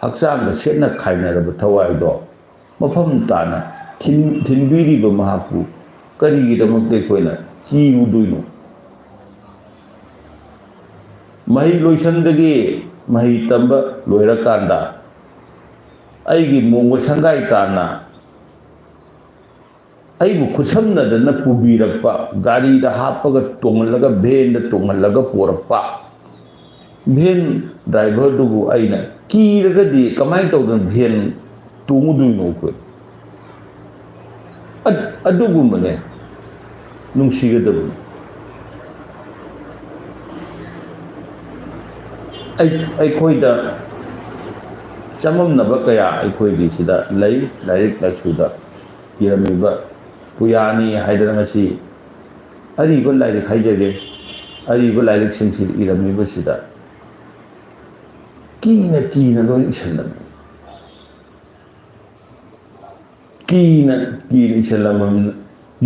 ꯍꯛꯆꯥꯡꯒ ꯁꯦꯠꯅ ꯈꯥꯏꯅꯔꯕ ꯊꯋꯥꯏꯗꯣ ꯃꯐꯝ ꯇꯥꯅ ꯊꯤꯟ-, ꯊꯤꯟꯕꯤꯔꯤꯕ ꯃꯍꯥꯛꯄꯨ ꯀꯔꯤꯒꯤꯗꯃꯛꯇ ꯑꯩꯈꯣꯏꯅ ꯀꯤꯔꯨꯗꯣꯏꯅꯣ? ꯃꯍꯩ ꯂꯣꯏꯁꯪꯗꯒꯤ ꯃꯍꯩ ꯇꯝꯕ ꯂꯣꯏꯔꯀꯥꯟꯗ ꯑꯩꯒꯤ ꯃꯣꯡꯕ ꯁꯪꯒꯥꯏ ꯇꯥꯅ ꯑꯩꯕꯨ ꯈꯨꯠꯁꯝꯅꯗꯅ ꯄꯨꯕꯤꯔꯛꯄ, ꯒꯥꯔꯤꯗ ꯍꯥꯞꯄꯒ ꯇꯣꯡꯍꯜꯂꯒ, ꯚꯦꯟꯗ ꯇꯣꯡꯍꯜꯂꯒ ꯄꯣꯔꯛꯄ, ꯚꯦꯟ ꯗ꯭ꯔꯥꯏꯚꯔꯗꯨꯕꯨ ꯑꯩꯅ ꯀꯤꯔꯒꯗꯤ ꯀꯃꯥꯏꯅ ꯇꯧꯗꯅ ꯚꯦꯟ ꯇꯣꯡꯉꯨꯗꯣꯏꯅꯣ ꯑꯩꯈꯣꯏ? ꯑꯠ-, ꯑꯗꯨꯒꯨꯝꯕꯅꯦ ꯅꯨꯡꯁꯤꯒꯗꯕꯅꯤ꯫ ꯑꯩ-, ꯑꯩꯈꯣꯏꯗ ꯆꯃꯝꯅꯕ ꯀꯌꯥ ꯑꯩꯈꯣꯏꯒꯤ ꯁꯤꯗ ꯂꯩ꯫ ꯂꯥꯏꯔꯤꯛ ꯂꯥꯏꯁꯨꯗ ꯏꯔꯝꯃꯤꯕ ꯄꯨꯌꯥꯅꯤ ꯍꯥꯏꯗꯅ ꯉꯁꯤ ꯑꯔꯤꯕ ꯂꯥꯏꯔꯤꯛ ꯍꯥꯏꯖꯒꯦ, ꯑꯔꯤꯕ ꯂꯥꯏꯔꯤꯛꯁꯤꯡꯁꯤ ꯏꯔꯝꯃꯤꯕꯁꯤꯗ ꯀꯤꯅ ꯀꯤꯅ ꯂꯣꯏ ꯏꯁꯜꯂꯝꯃꯤ꯫ ꯀꯤꯅ ꯀꯤꯅ ꯏꯁꯜꯂꯝꯃꯕꯅꯤꯅ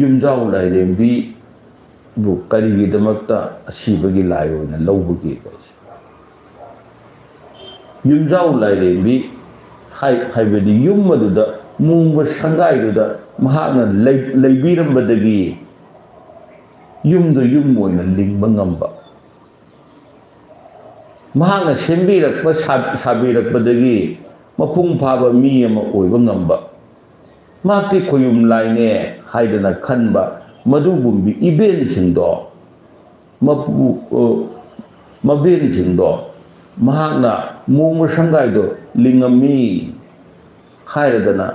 ꯌꯨꯝꯖꯥꯎ ꯂꯥꯏꯔꯦꯝꯕꯤꯕꯨ ꯀꯔꯤꯒꯤꯗꯃꯛꯇ ꯑꯁꯤꯕꯒꯤ ꯂꯥꯏ ꯑꯣꯏꯅ ꯂꯧꯕꯒꯦ? ꯌꯨꯝꯖꯥꯎ ꯂꯥꯏꯔꯦꯝꯕꯤ ꯍꯥꯏ-, ꯍꯥꯏꯕꯗꯤ ꯌꯨꯝ ꯑꯗꯨꯗ ꯃꯣꯡꯕ ꯁꯪꯒꯥꯏꯗꯨꯗ ꯃꯍꯥꯛꯅ ꯂꯩ-, ꯂꯩꯕꯤꯔꯝꯕꯗꯒꯤ ꯌꯨꯝꯗꯨ ꯌꯨꯝ ꯑꯣꯏꯅ ꯂꯤꯡꯕ ꯉꯝꯕ, ꯃꯍꯥꯛꯅ ꯁꯦꯝꯕꯤꯔꯛꯄ, ꯁꯥ-, ꯁꯥꯕꯤꯔꯛꯄꯗꯒꯤ ꯃꯄꯨꯡ ꯐꯥꯕ ꯃꯤ ꯑꯃ ꯑꯣꯏꯕ ꯉꯝꯕ, ꯃꯍꯥꯛꯇꯤ ꯈꯣꯌꯨꯝ ꯂꯥꯏꯅꯦ ꯍꯥꯏꯗꯅ ꯈꯟꯕ ꯃꯗꯨꯒꯨꯝꯕꯤ ꯏꯕꯦꯟꯁꯤꯡꯗꯣ, ꯃꯄꯨ-, ꯑ, ꯃꯕꯦꯟꯁꯤꯡꯗꯣ ꯃꯍꯥꯛꯅ ꯃꯣꯡꯕ ꯁꯪꯒꯥꯏꯗꯣ ꯂꯤꯡꯉꯝꯃꯤ ꯍꯥꯏꯔꯗꯅ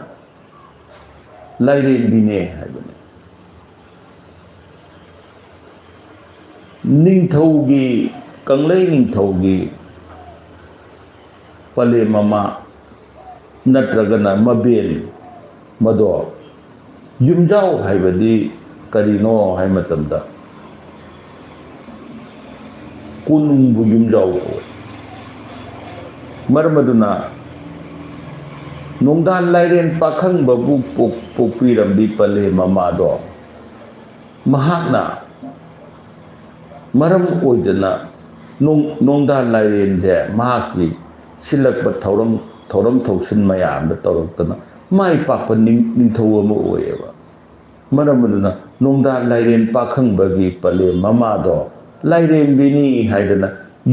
ꯂꯥꯏꯔꯦꯝꯕꯤꯅꯦ ꯍꯥꯏꯕꯅꯤ꯫ ꯅꯤꯡꯊꯧꯒꯤ, ꯀꯪꯂꯩ ꯅꯤꯡꯊꯧꯒꯤ ꯄꯂꯦꯝ ꯃꯃꯥ ꯅꯠꯇ꯭ꯔꯒꯅ ꯃꯕꯦꯟ ꯃꯗꯣ ꯌꯨꯝꯖꯥꯎ ꯍꯥꯏꯕꯗꯤ ꯀꯔꯤꯅꯣ ꯍꯥꯏ ꯃꯇꯝꯗ, ꯀꯣꯅꯨꯡꯕꯨ ꯌꯨꯝꯖꯥꯎ ꯀꯧꯏ꯫ ꯃꯔꯝ ꯑꯗꯨꯅ ꯅꯣꯡꯗꯥ ꯂꯥꯏꯔꯦꯟ ꯄꯥꯈꯪꯕꯕꯨ ꯄꯣꯛ-, ꯄꯣꯛꯄꯤꯔꯝꯕꯤ ꯄꯂꯦꯝ ꯃꯃꯥꯗꯣ ꯃꯍꯥꯛꯅ ꯃꯔꯝ ꯑꯣꯏꯗꯅ ꯅꯣꯡ-, ꯅꯣꯡꯗꯥ ꯂꯥꯏꯔꯦꯟꯁꯦ ꯃꯍꯥꯛꯀꯤ ꯁꯤꯜꯂꯛꯄ ꯊꯧꯔꯝ, ꯊꯧꯔꯝ ꯊꯧꯁꯤꯟ ꯃꯌꯥꯝꯗ ꯇꯧꯔꯛꯇꯅ ꯃꯥꯏ ꯄꯥꯛꯄ ꯅꯤꯡ-, ꯅꯤꯡꯊꯧ ꯑꯃ ꯑꯣꯏꯌꯦꯕ꯫ ꯃꯔꯝ ꯑꯗꯨꯅ ꯅꯣꯡꯗꯥ ꯂꯥꯏꯔꯦꯟ ꯄꯥꯈꯪꯕꯒꯤ ꯄꯂꯦꯝ ꯃꯃꯥꯗꯣ ꯂꯥꯏꯔꯦꯝꯕꯤꯅꯤ ꯍꯥꯏꯗꯅ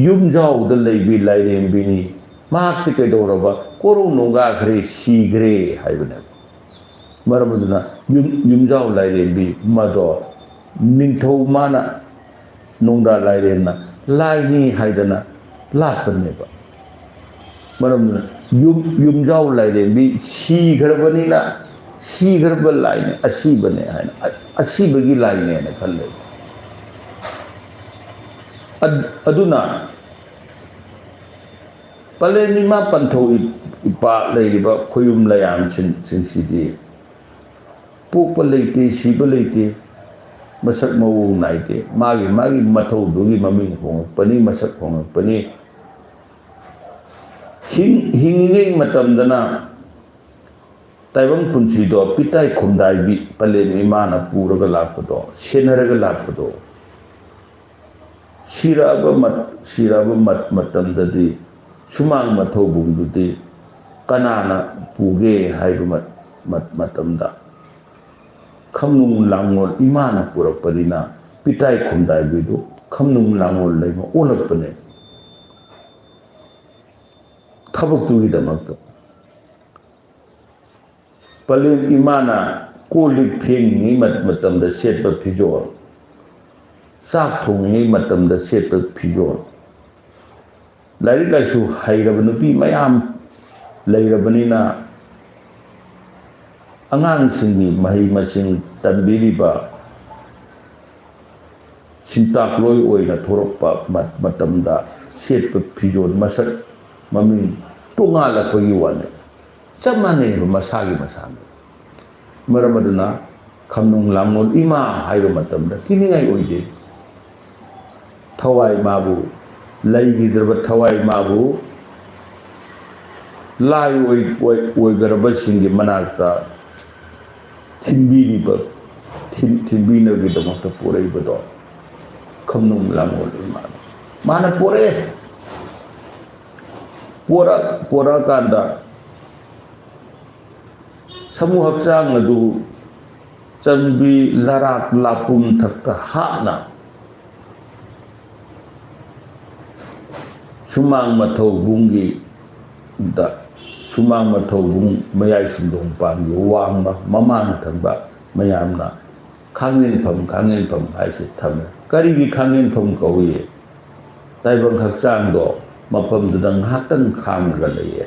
ꯌꯨꯝꯖꯥꯎꯗ ꯂꯩꯕꯤ ꯂꯥꯏꯔꯦꯝꯕꯤꯅꯤ꯫ ꯃꯍꯥꯛꯇꯤ ꯀꯩꯗꯧꯔꯕ? ꯀꯣꯔꯧ ꯅꯣꯡꯒꯥꯈ꯭ꯔꯦ, ꯁꯤꯈ꯭ꯔꯦ ꯍꯥꯏꯕꯅꯦꯕ꯫ ꯃꯔꯝ ꯑꯗꯨꯅ ꯌꯨꯝ-, ꯌꯨꯝꯖꯥꯎ ꯂꯥꯏꯔꯦꯝꯕꯤ ꯃꯗꯣ ꯅꯤꯡꯊꯧ ꯃꯥꯅ ꯅꯣꯡꯗꯥ ꯂꯥꯏꯔꯦꯟꯅ ꯂꯥꯏꯅꯤ ꯍꯥꯏꯗꯅ ꯂꯥꯠꯄꯅꯦꯕ꯫ ꯃꯔꯝ ꯌꯨꯝ ꯌꯨꯝꯖꯥꯎ ꯂꯥꯏꯔꯦꯝꯕꯤ ꯁꯤꯈ꯭ꯔꯕꯅꯤꯅ, ꯁꯤꯈ꯭ꯔꯕ ꯂꯥꯏꯅꯦ, ꯑꯁꯤꯕꯅꯦ ꯍꯥꯏꯅ, ꯑ- ꯑꯁꯤꯕꯒꯤ ꯂꯥꯏꯅꯦꯅ ꯈꯜꯂꯦꯕ꯫ ꯑꯗ- ꯑꯗꯨꯅ ꯄꯂꯦꯟ ꯏꯃꯥ ꯄꯟꯊꯧ ꯏ- ꯏꯄꯥ ꯂꯩꯔꯤꯕ ꯈꯣꯌꯨꯝ ꯂꯌꯥꯝꯁꯤꯡ- ꯁꯤꯡꯁꯤꯗꯤ ꯄꯣꯛꯄ ꯂꯩꯇꯦ, ꯁꯤꯕ ꯂꯩꯇꯦ, ꯃꯁꯛ ꯃꯑꯣꯡ ꯅꯥꯏꯗꯦ꯫ ꯃꯥꯒꯤ ꯃꯥꯒꯤ ꯃꯊꯧꯗꯨꯒꯤ ꯃꯃꯤꯡ ꯍꯣꯡꯉꯛꯄꯅꯤ, ꯃꯁꯛ ꯍꯣꯡꯉꯛꯄꯅꯤ꯫ ꯍꯤꯡ- ꯍꯤꯡꯉꯤꯉꯩ ꯃꯇꯝꯗꯅ ꯇꯥꯏꯕꯪ ꯄꯨꯟꯁꯤꯗꯣ ꯄꯤꯇꯥꯏ ꯈꯨꯝꯗꯥꯏꯕꯤ ꯄꯂꯦꯝ ꯏꯃꯥꯅ ꯄꯨꯔꯒ ꯂꯥꯛꯄꯗꯣ, ꯁꯦꯟꯅꯔꯒ ꯂꯥꯛꯄꯗꯣ, ꯁꯤꯔꯛꯑꯕ ꯃꯠ- ꯁꯤꯔꯛꯑꯕ ꯃꯠ- ꯃꯇꯝꯗꯗꯤ ꯁꯨꯃꯥꯡ ꯃꯊꯧꯕꯨꯡꯗꯨꯗꯤ ꯀꯅꯥꯅ ꯄꯨꯒꯦ ꯍꯥꯏꯕ ꯃꯠ- ꯃꯠ- ꯃꯇꯝꯗ ꯈꯝꯅꯨꯡ ꯂꯥꯡꯉꯣꯜ ꯏꯃꯥꯅ ꯄꯨꯔꯛꯄꯅꯤꯅ ꯄꯤꯇꯥꯏ ꯈꯨꯝꯗꯥꯏꯕꯤꯗꯨ ꯈꯝꯅꯨꯡ ꯂꯥꯡꯉꯣꯜ ꯂꯩꯃ ꯑꯣꯜꯂꯛꯄꯅꯦ꯫ ꯊꯕꯛꯇꯨꯒꯤꯗꯃꯛꯇ ꯄꯂꯦꯝ ꯏꯃꯥꯅ ꯀꯣꯜ ꯂꯤꯛ ꯐꯦꯡꯉꯤꯉꯩ ꯃꯠ- ꯃꯇꯝꯗ ꯁꯦꯠꯄ ꯐꯤꯖꯣꯜ, ꯆꯥꯛ ꯊꯣꯡꯉꯤꯉꯩ ꯃꯇꯝꯗ ꯁꯦꯠꯄ ꯐꯤꯖꯣꯜ, ꯂꯥꯏꯔꯤꯛ ꯂꯥꯏꯁꯨ ꯍꯩꯔꯕ ꯅꯨꯄꯤ ꯃꯌꯥꯝ ꯂꯩꯔꯕꯅꯤꯅ ꯑꯉꯥꯡꯁꯤꯡꯒꯤ ꯃꯍꯩ ꯃꯁꯤꯡ ꯇꯝꯕꯤꯔꯤꯕ ꯁꯤꯟꯇꯥꯛꯂꯣꯏ ꯑꯣꯏꯅ ꯊꯣꯔꯛꯄ ꯃꯠ- ꯃꯇꯝꯗ ꯁꯦꯠꯄ ꯐꯤꯖꯣꯜ ꯃꯁꯛ ꯃꯃꯤꯡ ꯇꯣꯉꯥꯜꯂꯛꯄꯒꯤ ꯋꯥꯅꯤ꯫ ꯆꯞ ꯃꯥꯟꯅꯩꯕ, ꯃꯁꯥꯒꯤ ꯃꯁꯥꯅꯤ꯫ ꯃꯔꯝ ꯑꯗꯨꯅ ꯈꯝꯅꯨꯡ ꯂꯥꯡꯉꯣꯜ ꯏꯃꯥ ꯍꯥꯏꯕ ꯃꯇꯝꯗ ꯀꯤꯅꯤꯡꯉꯥꯏ ꯑꯣꯏꯗꯦ꯫ ꯊꯋꯥꯏ ꯃꯥꯕꯨ, ꯂꯩꯈꯤꯗ꯭ꯔꯕ ꯊꯋꯥꯏ ꯃꯥꯕꯨ ꯂꯥꯏ ꯑꯣꯏ- ꯑꯣꯏ- ꯑꯣꯏꯈ꯭ꯔꯕꯁꯤꯡꯒꯤ ꯃꯅꯥꯛꯇ ꯊꯤꯟꯕꯤꯔꯤꯕ, ꯊꯤꯟ- ꯊꯤꯟꯕꯤꯅꯕꯒꯤꯗꯃꯛꯇ ꯄꯨꯔꯛꯏꯕꯗꯣ ꯈꯝꯅꯨꯡ ꯂꯥꯡꯉꯣꯜ ꯏꯃꯥꯅ꯫ ꯃꯥꯅ ꯄꯨꯔꯛꯑꯦ꯫ ꯄꯨꯔꯛ- ꯄꯨꯔꯛꯑꯀꯥꯟꯗ ꯁꯥꯃꯨ ꯍꯛꯆꯥꯡ ꯑꯗꯨ ꯆꯟꯕꯤ ꯂꯔꯥꯛ ꯂꯥꯄꯨꯝ ꯊꯛꯇ ꯍꯥꯞꯅ ꯁꯨꯃꯥꯡ ꯃꯊꯧꯕꯨꯡꯒꯤ ꯗ ꯁꯨꯃꯥꯡ ꯃꯊꯧꯕꯨꯡ ꯃꯌꯥꯏ ꯁꯨꯝꯗꯣꯡ ꯄꯥꯟꯒꯤ ꯋꯥꯡꯃ ꯃꯃꯥꯡ ꯊꯪꯕ ꯃꯌꯥꯝꯅ ꯈꯥꯡꯉꯦꯟꯐꯝ, ꯈꯥꯡꯉꯦꯟꯐꯝ ꯍꯥꯏꯁꯦ ꯊꯝꯃꯦ꯫ ꯀꯔꯤꯒꯤ ꯈꯥꯡꯉꯦꯟꯐꯝ ꯀꯧꯏ? ꯇꯥꯏꯕꯪ ꯍꯛꯆꯥꯡꯗꯣ ꯃꯐꯝꯗꯨꯗ ꯉꯥꯏꯍꯥꯛꯇꯪ ꯈꯥꯡꯉꯒ ꯂꯩꯌꯦ꯫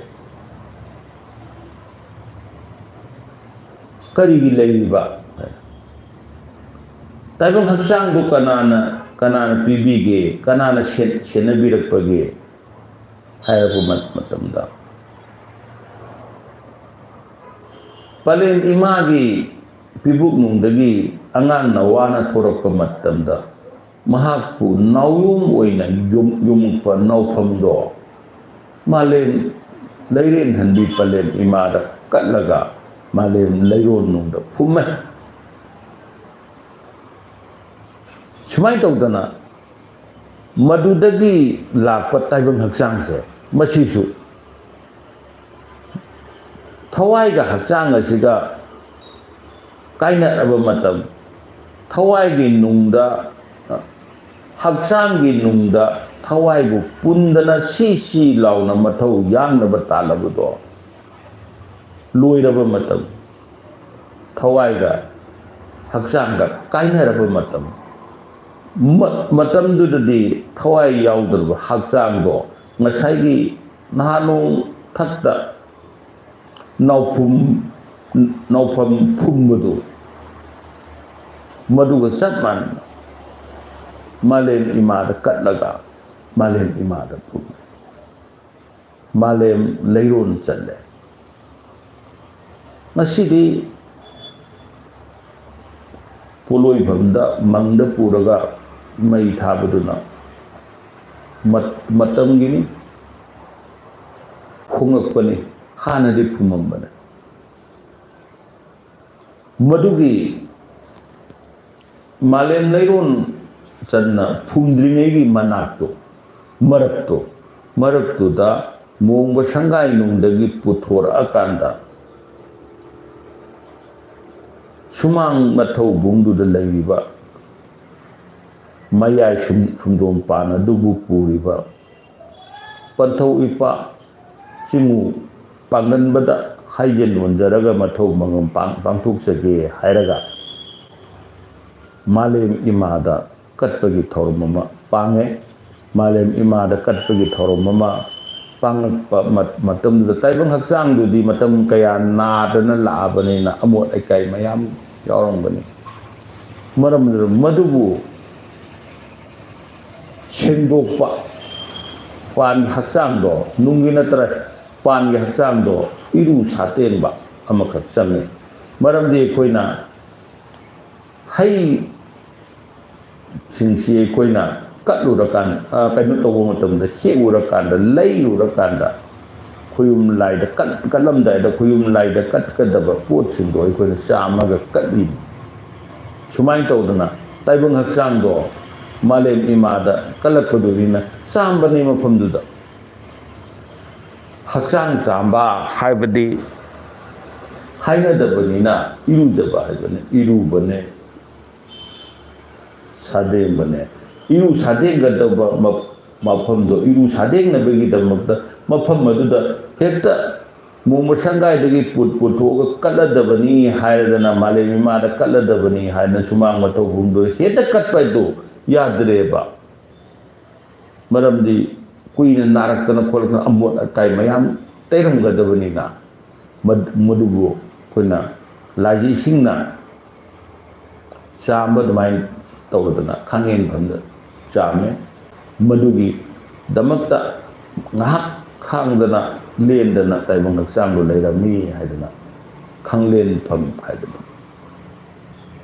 ꯀꯔꯤꯒꯤ ꯂꯩꯔꯤꯕ? ꯇꯥꯏꯕꯪ ꯍꯛꯆꯥꯡꯗꯨ ꯀꯅꯥꯅ, ꯀꯅꯥꯅ ꯄꯤꯕꯤꯒꯦ? ꯀꯅꯥꯅ ꯁꯦꯟ-, ꯁꯦꯟꯅꯕꯤꯔꯛꯄꯒꯦ? ꯍꯥꯏꯔꯛꯄ ꯃꯠ-, ꯃꯇꯝꯗ, ꯄꯂꯦꯝ ꯏꯃꯥꯒꯤ ꯄꯤꯕꯨꯛꯅꯨꯡꯗꯒꯤ ꯑꯉꯥꯡ ꯅꯋꯥꯅ ꯊꯣꯔꯛꯄ ꯃꯇꯝꯗ, ꯃꯍꯥꯛꯄꯨ ꯅꯥꯎꯌꯣꯝ ꯑꯣꯏꯅ ꯌꯨꯝ-, ꯌꯨꯝꯃꯛꯄ ꯅꯥꯎꯐꯝꯗꯣ ꯃꯥꯂꯦꯝ ꯂꯩꯔꯦꯟꯍꯟꯕꯤ ꯄꯂꯦꯝ ꯏꯃꯥꯗ ꯀꯠꯂꯒ ꯃꯥꯂꯦꯝ ꯂꯩꯔꯣꯟꯅꯨꯡꯗ ꯐꯨꯝꯃꯦ꯫ ꯁꯨꯃꯥꯏꯅ ꯇꯧꯗꯅ ꯃꯗꯨꯗꯒꯤ ꯂꯥꯛꯄ ꯇꯥꯏꯕꯪ ꯍꯛꯆꯥꯡꯁꯦ, ꯃꯁꯤꯁꯨ ꯊꯋꯥꯏꯒ ꯍꯛꯆꯥꯡ ꯑꯁꯤꯒ ꯀꯥꯏꯅꯔꯕ ꯃꯇꯝ, ꯊꯋꯥꯏꯒꯤ ꯅꯨꯡꯗ, ꯍꯛꯆꯥꯡꯒꯤ ꯅꯨꯡꯗ ꯊꯋꯥꯏꯕꯨ ꯄꯨꯟꯗꯅ ꯁꯤ ꯁꯤ ꯂꯥꯎꯅ ꯃꯊꯧ ꯌꯥꯡꯅꯕ ꯇꯥꯜꯂꯕꯗꯣ ꯂꯣꯏꯔꯕ ꯃꯇꯝ, ꯊꯋꯥꯏꯒ ꯍꯛꯆꯥꯡꯒ ꯀꯥꯏꯅꯔꯕ ꯃꯇꯝ, ꯃ-, ꯃꯇꯝꯗꯨꯗꯗꯤ ꯊꯋꯥꯏ ꯌꯥꯎꯗ꯭ꯔꯕ ꯍꯛꯆꯥꯡꯗꯣ ꯉꯁꯥꯏꯒꯤ ꯅꯍꯥ ꯅꯣꯡꯊꯛꯇ ꯅꯥꯎꯐꯨꯝ, ꯅꯥꯎꯐꯝ ꯐꯨꯝꯕꯗꯨ, ꯃꯗꯨꯒ ꯆꯞ ꯃꯥꯟꯅꯅ ꯃꯥꯂꯦꯝ ꯏꯃꯥꯗ ꯀꯠꯂꯒ ꯃꯥꯂꯦꯝ ꯏꯃꯥꯗ ꯐꯨꯝꯃꯦ꯫ ꯃꯥꯂꯦꯝ ꯂꯩꯔꯣꯟ ꯆꯠꯂꯦ꯫ ꯉꯁꯤꯗꯤ ꯄꯣꯠꯂꯣꯏꯐꯝꯗ ꯃꯪꯗ ꯄꯨꯔꯒ ꯃꯩ ꯊꯥꯕꯗꯨꯅ ꯃꯠ-, ꯃꯇꯝꯒꯤꯅꯤ, ꯍꯣꯡꯂꯛꯄꯅꯤ, ꯍꯥꯟꯅꯗꯤ ꯐꯨꯝꯃꯝꯕꯅꯦ꯫ ꯃꯗꯨꯒꯤ ꯃꯥꯂꯦꯝ ꯂꯩꯔꯣꯟ ꯆꯟꯅ ꯐꯨꯝꯗ꯭ꯔꯤꯉꯩꯒꯤ ꯃꯅꯥꯛꯇꯣ, ꯃꯔꯛꯇꯣ, ꯃꯔꯛꯇꯨꯗ ꯃꯣꯡꯕ ꯁꯪꯒꯥꯏ ꯅꯨꯡꯗꯒꯤ ꯄꯨꯊꯣꯔꯛꯑꯀꯥꯟꯗ ꯁꯨꯃꯥꯡ ꯃꯊꯧꯕꯨꯡꯗꯨꯗ ꯂꯩꯔꯤꯕ ꯃꯌꯥꯏ ꯁꯨꯝ-, ꯁꯨꯝꯗꯣꯝ ꯄꯥꯟ ꯑꯗꯨꯕꯨ ꯄꯨꯔꯤꯕ ꯄꯟꯊꯧ ꯏꯄꯥ ꯆꯤꯡꯉꯨ ꯄꯥꯡꯒꯟꯕꯗ ꯍꯥꯏꯖ ꯅꯣꯟꯖꯔꯒ ꯃꯊꯧ ꯃꯉꯝ ꯄꯥꯡ-, ꯄꯥꯡꯊꯣꯛꯆꯒꯦ ꯍꯥꯏꯔꯒ ꯃꯥꯂꯦꯝ ꯏꯃꯥꯗ ꯀꯠꯄꯒꯤ ꯊꯧꯔꯝ ꯑꯃ ꯄꯥꯡꯉꯦ꯫ ꯃꯥꯂꯦꯝ ꯏꯃꯥꯗ ꯀꯠꯄꯒꯤ ꯊꯧꯔꯝ ꯑꯃ ꯄꯥꯡꯂꯛꯄ ꯃ-, ꯃꯇꯝꯗꯨꯗ ꯇꯥꯏꯕꯪ ꯍꯛꯆꯥꯡꯗꯨꯗꯤ ꯃꯇꯝ ꯀꯌꯥ ꯅꯥꯗꯅ ꯂꯥꯛꯑꯕꯅꯤꯅ ꯑꯃꯣꯠ ꯑꯀꯥꯏ ꯃꯌꯥꯝ ꯌꯥꯎꯔꯝꯒꯅꯤ꯫ ꯃꯔꯝ ꯑꯗꯨꯅ ꯃꯗꯨꯕꯨ ꯁꯦꯡꯗꯣꯛꯄ, ꯄꯥꯟ ꯍꯛꯆꯥꯡꯗꯣ, ꯅꯨꯡꯒꯤ ꯅꯠꯇ꯭ꯔ ꯄꯥꯟꯒꯤ ꯍꯛꯆꯥꯡꯗꯣ ꯏꯔꯨ ꯁꯥꯇꯦꯡꯕ ꯑꯃꯈꯛ ꯆꯪꯉꯤ꯫ ꯃꯔꯝꯗꯤ ꯑꯩꯈꯣꯏꯅ ꯍꯩ ꯁꯤꯡꯁꯤ ꯑꯩꯈꯣꯏꯅ ꯀꯠꯂꯨꯔꯀꯥꯟ-, ꯑ, ꯀꯩꯅꯣ ꯇꯧꯕ ꯃꯇꯝꯗ, ꯍꯦꯛꯎꯔꯀꯥꯟꯗ, ꯂꯩꯔꯨꯔꯀꯥꯟꯗ, ꯈꯣꯌꯨꯝ ꯂꯥꯏꯗ ꯀꯠ-, ꯀꯠꯂꯝꯗꯥꯏꯗ ꯈꯣꯌꯨꯝ ꯂꯥꯏꯗ ꯀꯠꯀꯗꯕ ꯄꯣꯠꯁꯤꯡꯗꯣ ꯑꯩꯈꯣꯏꯅ ꯆꯥꯝꯃꯒ ꯀꯠꯂꯤꯅꯤ꯫ ꯁꯨꯃꯥꯏꯅ ꯇꯧꯗꯅ ꯇꯥꯏꯕꯪ ꯍꯛꯆꯥꯡꯗꯣ ꯃꯥꯂꯦꯝ ꯏꯃꯥꯗ ꯀꯠꯂꯛꯀꯗꯣꯏꯅꯤꯅ ꯆꯥꯝꯕꯅꯤ ꯃꯐꯝꯗꯨꯗ꯫ ꯍꯛꯆꯥꯡ ꯆꯥꯝꯕ ꯍꯥꯏꯕꯗꯤ ꯍꯥꯏꯅꯗꯕꯅꯤꯅ ꯏꯔꯨꯖꯕ ꯍꯥꯏꯕꯅꯤ, ꯏꯔꯨꯕꯅꯦ, ꯁꯥꯗꯦꯡꯕꯅꯦ꯫ ꯏꯔꯨ ꯁꯥꯗꯦꯡꯒꯗꯧꯕ ꯃ-, ꯃꯐꯝꯗꯣ, ꯏꯔꯨ ꯁꯥꯗꯦꯡꯅꯕꯒꯤꯗꯃꯛꯇ ꯃꯐꯝ ꯑꯗꯨꯗ ꯍꯦꯛꯇ ꯃꯣꯡꯕ ꯁꯪꯒꯥꯏꯗꯒꯤ ꯄꯨꯠ-, ꯄꯨꯊꯣꯛꯑꯒ ꯀꯠꯂꯗꯕꯅꯤ ꯍꯥꯏꯔꯗꯅ, ꯃꯥꯂꯦꯝ ꯏꯃꯥꯗ ꯀꯠꯂꯗꯕꯅꯤ ꯍꯥꯏꯅ ꯁꯨꯃꯥꯡ ꯃꯊꯧ ꯄꯨꯝꯗꯣ ꯍꯦꯛꯇ ꯀꯠꯄ ꯍꯥꯏꯗꯣ ꯌꯥꯗ꯭ꯔꯦꯕ꯫ ꯃꯔꯝꯗꯤ ꯀꯨꯏꯅ ꯅꯥꯔꯛꯇꯅ ꯈꯣꯠꯂꯛꯇꯅ ꯑꯃꯣꯠ ꯑꯀꯥꯏ ꯃꯌꯥꯝ ꯇꯩꯔꯝꯒꯗꯕꯅꯤꯅ, ꯃꯗ-, ꯃꯗꯨꯕꯨ ꯑꯩꯈꯣꯏꯅ ꯂꯥꯏꯁꯤ ꯏꯁꯤꯡꯅ ꯆꯥꯝꯕ ꯑꯗꯨꯃꯥꯏꯅ ꯇꯧꯔꯗꯅ ꯈꯥꯡꯉꯦꯟ ꯐꯝꯗ ꯆꯥꯝꯃꯦ꯫ ꯃꯗꯨꯒꯤꯗꯃꯛꯇ ꯉꯥꯏꯍꯥꯛ ꯈꯥꯡꯗꯅ ꯂꯦꯟꯗꯅ ꯇꯥꯏꯕꯪ ꯍꯛꯆꯥꯡꯗꯨ ꯂꯩꯔꯝꯃꯤ ꯍꯥꯏꯗꯅ ꯈꯪꯂꯦꯟꯐꯝ ꯍꯥꯏꯗꯅ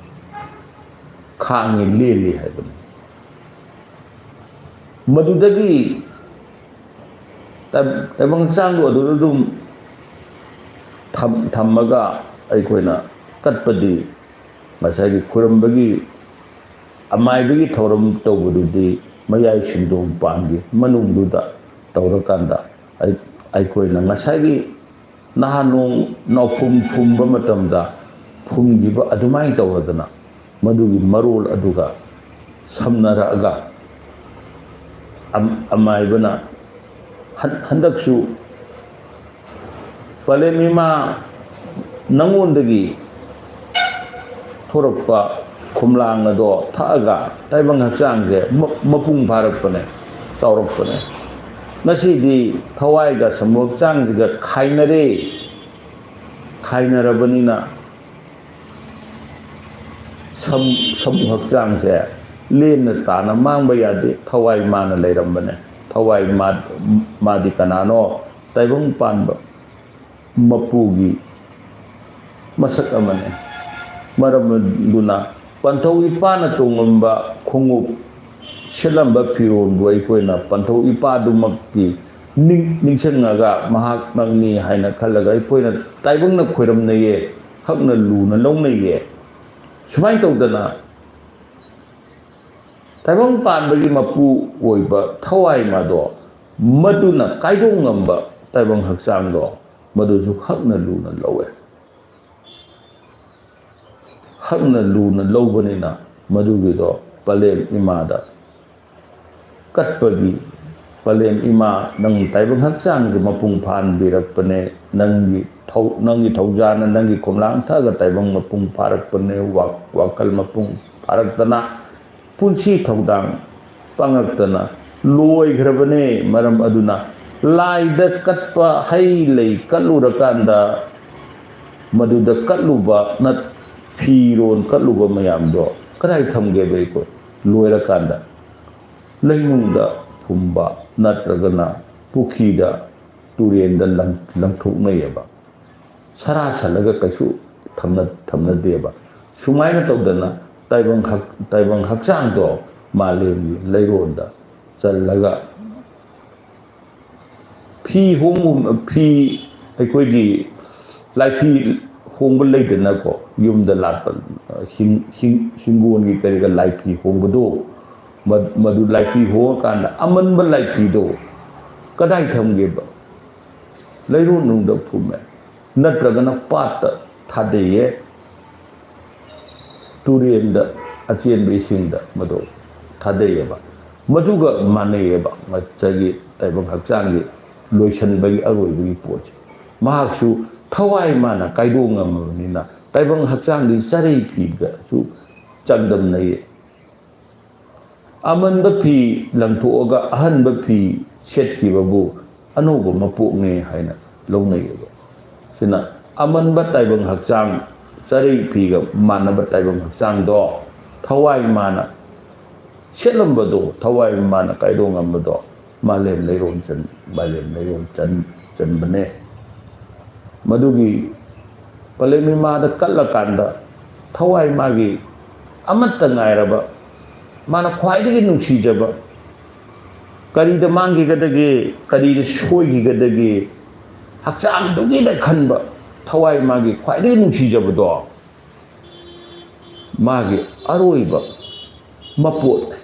ꯈꯥꯡꯉꯤ ꯂꯦꯜꯂꯤ ꯍꯥꯏꯕꯅꯤ꯫ ꯃꯗꯨꯗꯒꯤ ꯇꯥꯏ-, ꯇꯥꯏꯕꯪ ꯍꯛꯆꯥꯡꯗꯨ ꯑꯗꯨꯗ ꯑꯗꯨꯝ ꯊꯝ-, ꯊꯝꯃꯒ ꯑꯩꯈꯣꯏꯅ ꯀꯠꯄꯗꯤ ꯉꯁꯥꯏꯒꯤ ꯈꯨꯔꯝꯕꯒꯤ ꯑꯃꯥꯏꯕꯒꯤ ꯊꯧꯔꯝ ꯇꯧꯕꯗꯨꯗꯤ ꯃꯌꯥꯏ ꯁꯤꯟꯗꯣꯡ ꯄꯥꯟꯒꯤ ꯃꯅꯨꯡꯗꯨꯗ ꯇꯧꯔꯀꯥꯟꯗ ꯑꯩ-, ꯑꯩꯈꯣꯏꯅ ꯉꯁꯥꯏꯒꯤ ꯅꯍꯥꯟ ꯅꯣꯡ ꯅꯥꯎꯐꯨꯝ ꯐꯨꯝꯕ ꯃꯇꯝꯗ ꯐꯨꯝꯈꯤꯕ ꯑꯗꯨꯃꯥꯏꯅ ꯇꯧꯔꯗꯅ ꯃꯗꯨꯒꯤ ꯃꯔꯣꯜ ꯑꯗꯨꯒ ꯁꯝꯅꯔꯛꯑꯒ ꯑꯝ-, ꯑꯃꯥꯏꯕꯅ ꯍꯟ-, ꯍꯟꯗꯛꯁꯨ ꯄꯂꯦꯝ ꯏꯃꯥ ꯅꯉꯣꯟꯗꯒꯤ ꯊꯣꯔꯛꯄ ꯈꯣꯝꯂꯥꯡ ꯑꯗꯣ ꯊꯛꯑꯒ ꯇꯥꯏꯕꯪ ꯍꯛꯆꯥꯡꯁꯦ ꯃ-, ꯃꯄꯨꯡ ꯐꯥꯔꯛꯄꯅꯦ꯫ ꯆꯥꯎꯔꯛꯄꯅꯦ꯫ ꯉꯁꯤꯗꯤ ꯊꯋꯥꯏꯒ ꯁꯃꯨ ꯍꯛꯆꯥꯡꯁꯤꯒ ꯈꯥꯏꯅꯔꯦ꯫ ꯈꯥꯏꯅꯔꯕꯅꯤꯅ ꯁꯝ-, ꯁꯃꯨ ꯍꯛꯆꯥꯡꯁꯦ ꯂꯦꯝꯅ ꯇꯥꯅ ꯃꯥꯡꯕ ꯌꯥꯗꯦ꯫ ꯊꯋꯥꯏ ꯃꯥꯅ ꯂꯩꯔꯝꯕꯅꯦ꯫ ꯊꯋꯥꯏ ꯃꯥ-, ꯃꯥꯗꯤ ꯀꯅꯥꯅꯣ? ꯇꯥꯏꯕꯪ ꯄꯥꯟꯕ ꯃꯄꯨꯒꯤ ꯃꯁꯛ ꯑꯃꯅꯤ꯫ ꯃꯔꯝ ꯑꯗꯨꯅ ꯄꯟꯊꯧ ꯏꯄꯥꯅ ꯇꯣꯡꯂꯝꯕ ꯈꯣꯡꯎꯞ, ꯁꯦꯠꯂꯝꯕ ꯐꯤꯔꯣꯜꯕꯨ ꯑꯩꯈꯣꯏꯅ ꯄꯟꯊꯧ ꯏꯄꯥꯗꯨꯃꯛꯀꯤ ꯅꯤꯡ-, ꯅꯤꯡꯁꯤꯡꯉꯒ ꯃꯍꯥꯛꯃꯛꯅꯤ ꯍꯥꯏꯅ ꯈꯜꯂꯒ ꯑꯩꯈꯣꯏꯅ ꯇꯥꯏꯕꯪꯅ ꯈꯣꯏꯔꯝꯅꯩꯌꯦ, ꯍꯛꯅ ꯂꯨꯅ ꯂꯧꯅꯩꯌꯦ꯫ ꯁꯨꯃꯥꯏꯅ ꯇꯧꯗꯅ ꯇꯥꯏꯕꯪ ꯄꯥꯟꯕꯒꯤ ꯃꯄꯨ ꯑꯣꯏꯕ ꯊꯋꯥꯏ ꯃꯥꯗꯣ, ꯃꯗꯨꯅ ꯀꯥꯏꯗꯣꯛ ꯉꯝꯕ ꯇꯥꯏꯕꯪ ꯍꯛꯆꯥꯡꯗꯣ, ꯃꯗꯨꯁꯨ ꯍꯛꯅ ꯂꯨꯅ ꯂꯧꯋꯦ꯫ ꯍꯛꯅ ꯂꯨꯅ ꯂꯧꯕꯅꯤꯅ ꯃꯗꯨꯒꯤꯗꯣ ꯄꯂꯦꯝ ꯏꯃꯥꯗ ꯀꯠꯄꯒꯤ, "ꯄꯂꯦꯝ ꯏꯃꯥ, ꯅꯪ ꯇꯥꯏꯕꯪ ꯍꯛꯆꯥꯡꯁꯦ ꯃꯄꯨꯡ ꯐꯥꯍꯟꯕꯤꯔꯛꯄꯅꯦ, ꯅꯪꯒꯤ ꯊꯧ-, ꯅꯪꯒꯤ ꯊꯧꯖꯥꯅ, ꯅꯪꯒꯤ ꯈꯣꯝꯂꯥꯡ ꯊꯛꯑꯒ ꯇꯥꯏꯕꯪ ꯃꯄꯨꯡ ꯐꯥꯔꯛꯄꯅꯦ, ꯋꯥ-, ꯋꯥꯈꯜ ꯃꯄꯨꯡ ꯐꯥꯔꯛꯇꯅ ꯄꯨꯟꯁꯤ ꯊꯧꯗꯥꯡ ꯄꯥꯡꯉꯛꯇꯅ ꯂꯣꯏꯈ꯭ꯔꯕꯅꯦ꯫ ꯃꯔꯝ ꯑꯗꯨꯅ ꯂꯥꯏꯗ ꯀꯠꯄ ꯍꯩ ꯂꯩ ꯀꯠꯂꯨꯔꯀꯥꯟꯗ, ꯃꯗꯨꯗ ꯀꯠꯂꯨꯕ ꯅꯠ-, ꯐꯤꯔꯣꯜ ꯀꯠꯂꯨꯕ ꯃꯌꯥꯝꯗꯣ ꯀꯗꯥꯏ ꯊꯝꯒꯦꯕ ꯑꯩꯈꯣꯏ? ꯂꯣꯏꯔꯀꯥꯟꯗ ꯂꯩꯅꯨꯡꯗ ꯐꯨꯝꯕ ꯅꯠꯇ꯭ꯔꯒꯅ ꯄꯨꯈ꯭ꯔꯤꯗ, ꯇꯨꯔꯦꯟꯗ ꯂꯪ-, ꯂꯪꯊꯣꯛꯅꯩꯌꯦꯕ꯫ ꯁꯔꯥ ꯁꯜꯂꯒ ꯀꯩꯁꯨ ꯊꯝꯅ-, ꯊꯝꯅꯗꯦꯕ꯫ ꯁꯨꯃꯥꯏꯅ ꯇꯧꯗꯅ ꯇꯥꯏꯕꯪ ꯍꯛ-, ꯇꯥꯏꯕꯪ ꯍꯛꯆꯥꯡꯗꯣ ꯃꯥꯂꯦꯝꯒꯤ ꯂꯩꯔꯣꯟꯗ ꯆꯜꯂꯒ ꯐꯤ ꯍꯣꯡꯕ, ꯐꯤ, ꯑꯩꯈꯣꯏꯒꯤ ꯂꯥꯏꯐꯤ ꯍꯣꯡꯕ ꯂꯩꯗꯅꯀꯣ, ꯌꯨꯝꯗ ꯂꯥꯛꯄ, ꯍꯤꯡ-, ꯍꯤꯡ-, ꯍꯤꯡꯒꯣꯜꯒꯤ ꯀꯔꯤꯒ ꯂꯥꯏꯐꯤ ꯍꯣꯡꯕꯗꯣ, ꯃ-, ꯃꯗꯨ ꯂꯥꯏꯐꯤ ꯍꯣꯡꯉꯀꯥꯟꯗ ꯑꯃꯟꯕ ꯂꯥꯏꯐꯤꯗꯣ ꯀꯗꯥꯏ ꯊꯝꯒꯦꯕ? ꯂꯩꯔꯣꯟꯅꯨꯡꯗ ꯐꯨꯝꯃꯦ, ꯅꯠꯇ꯭ꯔꯒꯅ ꯄꯥꯠꯇ ꯊꯥꯗꯩꯌꯦ, ꯇꯨꯔꯦꯟꯗ, ꯑꯆꯦꯟꯕ ꯏꯁꯤꯡꯗ ꯃꯗꯨ ꯊꯥꯗꯩꯌꯦꯕ꯫ ꯃꯗꯨꯒ ꯃꯥꯟꯅꯩꯌꯦꯕ ꯉꯁꯥꯏꯒꯤ ꯇꯥꯏꯕꯪ ꯍꯛꯆꯥꯡꯒꯤ ꯂꯣꯏꯁꯟꯕꯒꯤ ꯑꯔꯣꯏꯕꯒꯤ ꯄꯣꯠꯁꯦ꯫ ꯃꯍꯥꯛꯁꯨ ꯊꯋꯥꯏ ꯃꯥꯅ ꯀꯥꯏꯗꯣꯛ ꯉꯝꯃꯕꯅꯤꯅ ꯇꯥꯏꯕꯪ ꯍꯛꯆꯥꯡꯒꯤ ꯆꯔꯩ ꯐꯤꯒꯁꯨ ꯆꯥꯡꯗꯝꯅꯩꯌꯦ꯫ ꯑꯃꯟꯕ ꯐꯤ ꯂꯪꯊꯣꯛꯑꯒ ꯑꯍꯟꯕ ꯐꯤ ꯁꯦꯠꯈꯤꯕꯕꯨ ꯑꯅꯧꯕ ꯃꯄꯣꯛꯅꯤ ꯍꯥꯏꯅ ꯂꯧꯅꯩꯌꯦꯕ꯫ ꯁꯤꯅ ꯑꯃꯟꯕ ꯇꯥꯏꯕꯪ ꯍꯛꯆꯥꯡ, ꯆꯔꯩ ꯐꯤꯒ ꯃꯥꯟꯅꯕ ꯇꯥꯏꯕꯪ ꯍꯛꯆꯥꯡꯗꯣ ꯊꯋꯥꯏ ꯃꯥꯅ ꯁꯦꯠꯂꯝꯕꯗꯣ, ꯊꯋꯥꯏ ꯃꯥꯅ ꯀꯥꯏꯗꯣꯛꯉꯝꯕꯗꯣ ꯃꯥꯂꯦꯝ ꯂꯩꯔꯣꯟ ꯆꯟ-, ꯃꯥꯂꯦꯝ ꯂꯩꯔꯣꯟ ꯆꯟ-, ꯆꯟꯕꯅꯦ꯫ ꯃꯗꯨꯒꯤ ꯄꯂꯦꯝ ꯏꯃꯥꯗ ꯀꯠꯂꯀꯥꯟꯗ ꯊꯋꯥꯏ ꯃꯥꯒꯤ ꯑꯃꯠꯇ ꯉꯥꯏꯔꯕ, ꯃꯥꯅ ꯈ꯭ꯋꯥꯏꯗꯒꯤ ꯅꯨꯡꯁꯤꯖꯕ, ꯀꯔꯤꯗ ꯃꯥꯡꯈꯤꯒꯗꯒꯦ, ꯀꯔꯤꯗ ꯁꯣꯏꯈꯤꯒꯗꯒꯦ, ꯍꯛꯆꯥꯡꯗꯨꯒꯤꯗ ꯈꯟꯕ ꯊꯋꯥꯏ ꯃꯥꯒꯤ ꯈ꯭ꯋꯥꯏꯗꯒꯤ ꯅꯨꯡꯁꯤꯖꯕꯗꯣ ꯃꯥꯒꯤ ꯑꯔꯣꯏꯕ ꯃꯄꯣꯠꯅꯦ꯫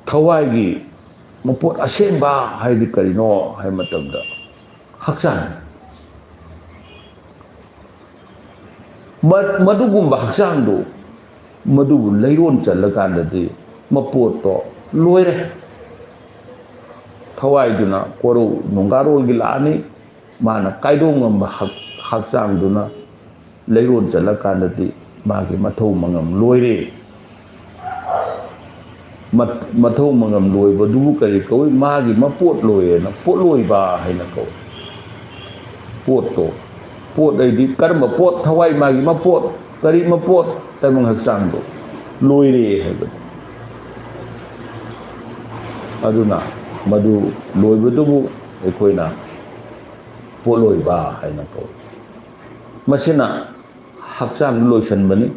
ꯊꯋꯥꯏꯒꯤ ꯃꯄꯣꯠ ꯑꯁꯦꯡꯕ ꯍꯥꯏꯗꯤ ꯀꯔꯤꯅꯣ ꯍꯥꯏꯕ ꯃꯇꯝꯗ ꯍꯛꯆꯥꯡꯅꯤ꯫ ꯃ-, ꯃꯗꯨꯒꯨꯝꯕ ꯍꯛꯆꯥꯡꯗꯨ, ꯃꯗꯨꯕꯨ ꯂꯩꯔꯣꯟ ꯆꯜꯂꯀꯥꯟꯗꯗꯤ ꯃꯄꯣꯠꯇꯣ ꯂꯣꯏꯔꯦ꯫ ꯊꯋꯥꯏꯗꯨꯅ ꯀꯣꯔꯧ ꯅꯨꯡꯒꯥꯔꯣꯜꯒꯤ ꯂꯥꯛꯑꯅꯤ, ꯃꯥꯅ ꯀꯥꯏꯗꯣꯛ ꯉꯝꯕ ꯍꯛ-, ꯍꯛꯆꯥꯡꯗꯨꯅ ꯂꯩꯔꯣꯟ ꯆꯠꯂꯀꯥꯟꯗꯗꯤ ꯃꯥꯒꯤ ꯃꯊꯧ ꯃꯉꯝ ꯂꯣꯏꯔꯦ꯫ ꯃꯠ-, ꯃꯊꯧ ꯃꯉꯝ ꯂꯣꯏꯕꯗꯨꯕꯨ ꯀꯔꯤ ꯀꯧꯏ? ꯃꯥꯒꯤ ꯃꯄꯣꯠ ꯂꯣꯏꯔꯦꯅ ꯄꯣꯠꯂꯣꯏꯕ ꯍꯥꯏꯅ ꯀꯧꯏ꯫ ꯄꯣꯠꯇꯣ, ꯄꯣꯠ ꯍꯥꯏꯗꯤ ꯀꯔꯝꯕ ꯄꯣꯠ? ꯊꯋꯥꯏ ꯃꯥꯒꯤ ꯃꯄꯣꯠ꯫ ꯀꯔꯤ ꯃꯄꯣꯠ? ꯇꯥꯏꯕꯪ ꯍꯛꯆꯥꯡꯗꯣ ꯂꯣꯏꯔꯦ ꯍꯥꯏꯕꯗꯣ꯫ ꯑꯗꯨꯅ ꯃꯗꯨ ꯂꯣꯏꯕꯗꯨꯕꯨ ꯑꯩꯈꯣꯏꯅ ꯄꯣꯠꯂꯣꯏꯕ ꯍꯥꯏꯅ ꯀꯧꯏ꯫ ꯃꯁꯤꯅ ꯍꯛꯆꯥꯡ ꯂꯣꯏꯁꯤꯟꯕꯅꯤ꯫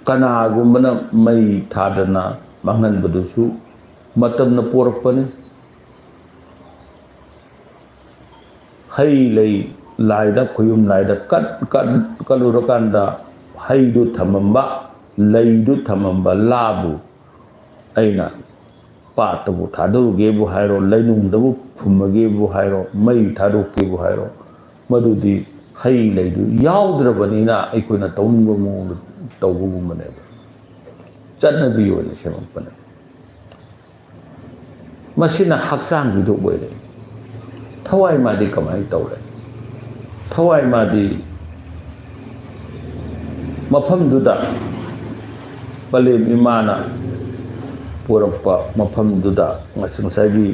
ꯀꯅꯥꯒꯨꯝꯕꯅ ꯃꯩ ꯊꯥꯗꯅ ꯃꯥꯡꯍꯟꯕꯗꯨꯁꯨ ꯃꯇꯝꯅ ꯄꯣꯔꯛꯄꯅꯤ꯫ ꯍꯩ ꯂꯩ ꯂꯥꯏꯗ, ꯈꯨꯌꯨꯝ ꯂꯥꯏꯗ ꯀꯠ-, ꯀꯠ-, ꯀꯠꯂꯨꯔꯀꯥꯟꯗ ꯍꯩꯗꯨ ꯊꯝꯃꯝꯕ, ꯂꯩꯗꯨ ꯊꯝꯃꯝꯕ ꯂꯥꯕꯨ ꯑꯩꯅ ꯄꯥꯠꯇꯕꯨ ꯊꯥꯗꯔꯨꯒꯦꯕꯨ ꯍꯥꯏꯔꯣ, ꯂꯩꯅꯨꯡꯗꯕꯨ ꯐꯨꯝꯃꯒꯦꯕꯨ ꯍꯥꯏꯔꯣ, ꯃꯩ ꯊꯥꯗꯣꯛꯀꯦꯕꯨ ꯍꯥꯏꯔꯣ, ꯃꯗꯨꯗꯤ ꯍꯩ ꯂꯩꯗꯨ ꯌꯥꯎꯗ꯭ꯔꯕꯅꯤꯅ ꯑꯩꯈꯣꯏꯅ ꯇꯧꯅꯤꯡꯕ ꯃꯑꯣꯡꯗ ꯇꯧꯕꯒꯨꯝꯕꯅꯦꯕ꯫ ꯆꯠꯅꯕꯤ ꯑꯣꯏꯅ ꯁꯦꯝꯃꯛꯄꯅꯦ꯫ ꯃꯁꯤꯅ ꯍꯛꯆꯥꯡꯒꯤꯗꯨ ꯑꯣꯏꯔꯦ꯫ ꯊꯋꯥꯏ ꯃꯥꯗꯤ ꯀꯃꯥꯏꯅ ꯇꯧꯔꯦ? ꯊꯋꯥꯏ ꯃꯥꯗꯤ ꯃꯐꯝꯗꯨꯗ ꯄꯂꯦꯝ ꯏꯃꯥꯅ ꯄꯣꯔꯛꯄ ꯃꯐꯝꯗꯨꯗ ꯉꯁꯤ-, ꯉꯁꯥꯏꯒꯤ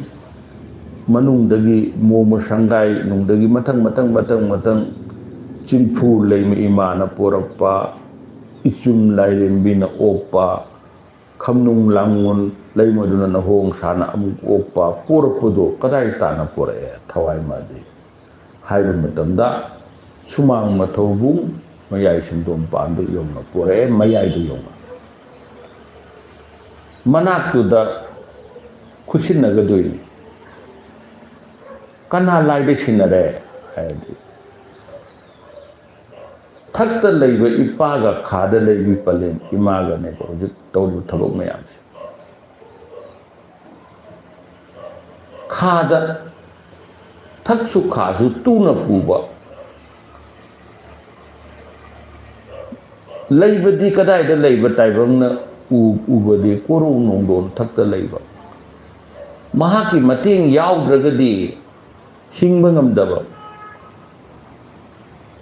ꯃꯅꯨꯡꯗꯒꯤ ꯃꯣꯃ ꯁꯪꯒꯥꯏ ꯅꯨꯡꯗꯒꯤ ꯃꯊꯪ, ꯃꯊꯪ, ꯃꯊꯪ, ꯃꯊꯪ ꯆꯤꯡꯐꯨ ꯂꯩꯃ ꯏꯃꯥꯅ ꯄꯣꯔꯛꯄ, ꯏꯆꯨꯝ ꯂꯥꯏꯔꯦꯝꯕꯤꯅ ꯑꯣꯛꯄ, ꯈꯝꯅꯨꯡ ꯂꯥꯡꯉꯣꯟ ꯂꯩꯃꯗꯨꯅ ꯅꯍꯣꯡ ꯁꯥꯅ ꯑꯃꯨꯛ ꯑꯣꯛꯄ, ꯄꯣꯔꯛꯄꯗꯣ ꯀꯗꯥꯏ ꯇꯥꯅ ꯄꯣꯔꯛꯑꯦ? ꯊꯋꯥꯏ ꯃꯥꯗꯤ ꯍꯥꯏꯕ ꯃꯇꯝꯗ, ꯁꯨꯃꯥꯡ ꯃꯊꯧꯕꯨꯡ ꯃꯌꯥꯏ ꯁꯤꯟꯗꯣꯝ ꯄꯥꯟꯗꯨ ꯌꯧꯅ ꯄꯣꯔꯛꯑꯦ, ꯃꯌꯥꯏꯗꯨ ꯌꯧꯅ꯫ ꯃꯅꯥꯛꯇꯨꯗ ꯈꯨꯠꯁꯤꯟꯅꯒꯗꯣꯏꯅꯤ꯫ ꯀꯅꯥ ꯂꯥꯏꯗ ꯁꯤꯟꯅꯔꯦ ꯍꯥꯏꯔꯗꯤ, ꯊꯛꯇ ꯂꯩꯕ ꯏꯄꯥꯒ ꯈꯥꯗ ꯂꯩꯕꯤ ꯄꯂꯦꯝ ꯏꯃꯥꯒꯅꯦꯕ ꯍꯧꯖꯤꯛ ꯇꯧꯔꯤꯕ ꯊꯕꯛ ꯃꯌꯥꯝꯁꯦ꯫ ꯈꯥꯗ ꯊꯛꯁꯨ ꯈꯥꯁꯨ ꯇꯨꯅ ꯄꯨꯕ, ꯂꯩꯕꯗꯤ ꯀꯗꯥꯏꯗ ꯂꯩꯕ ꯇꯥꯏꯕꯪꯅ ꯎ-, ꯎꯕꯗꯤ ꯀꯣꯔꯧ ꯅꯣꯡꯗꯣꯟ ꯊꯛꯇ ꯂꯩꯕ꯫ ꯃꯍꯥꯛꯀꯤ ꯃꯇꯦꯡ ꯌꯥꯎꯗ꯭ꯔꯒꯗꯤ ꯍꯤꯡꯕ ꯉꯝꯗꯕ,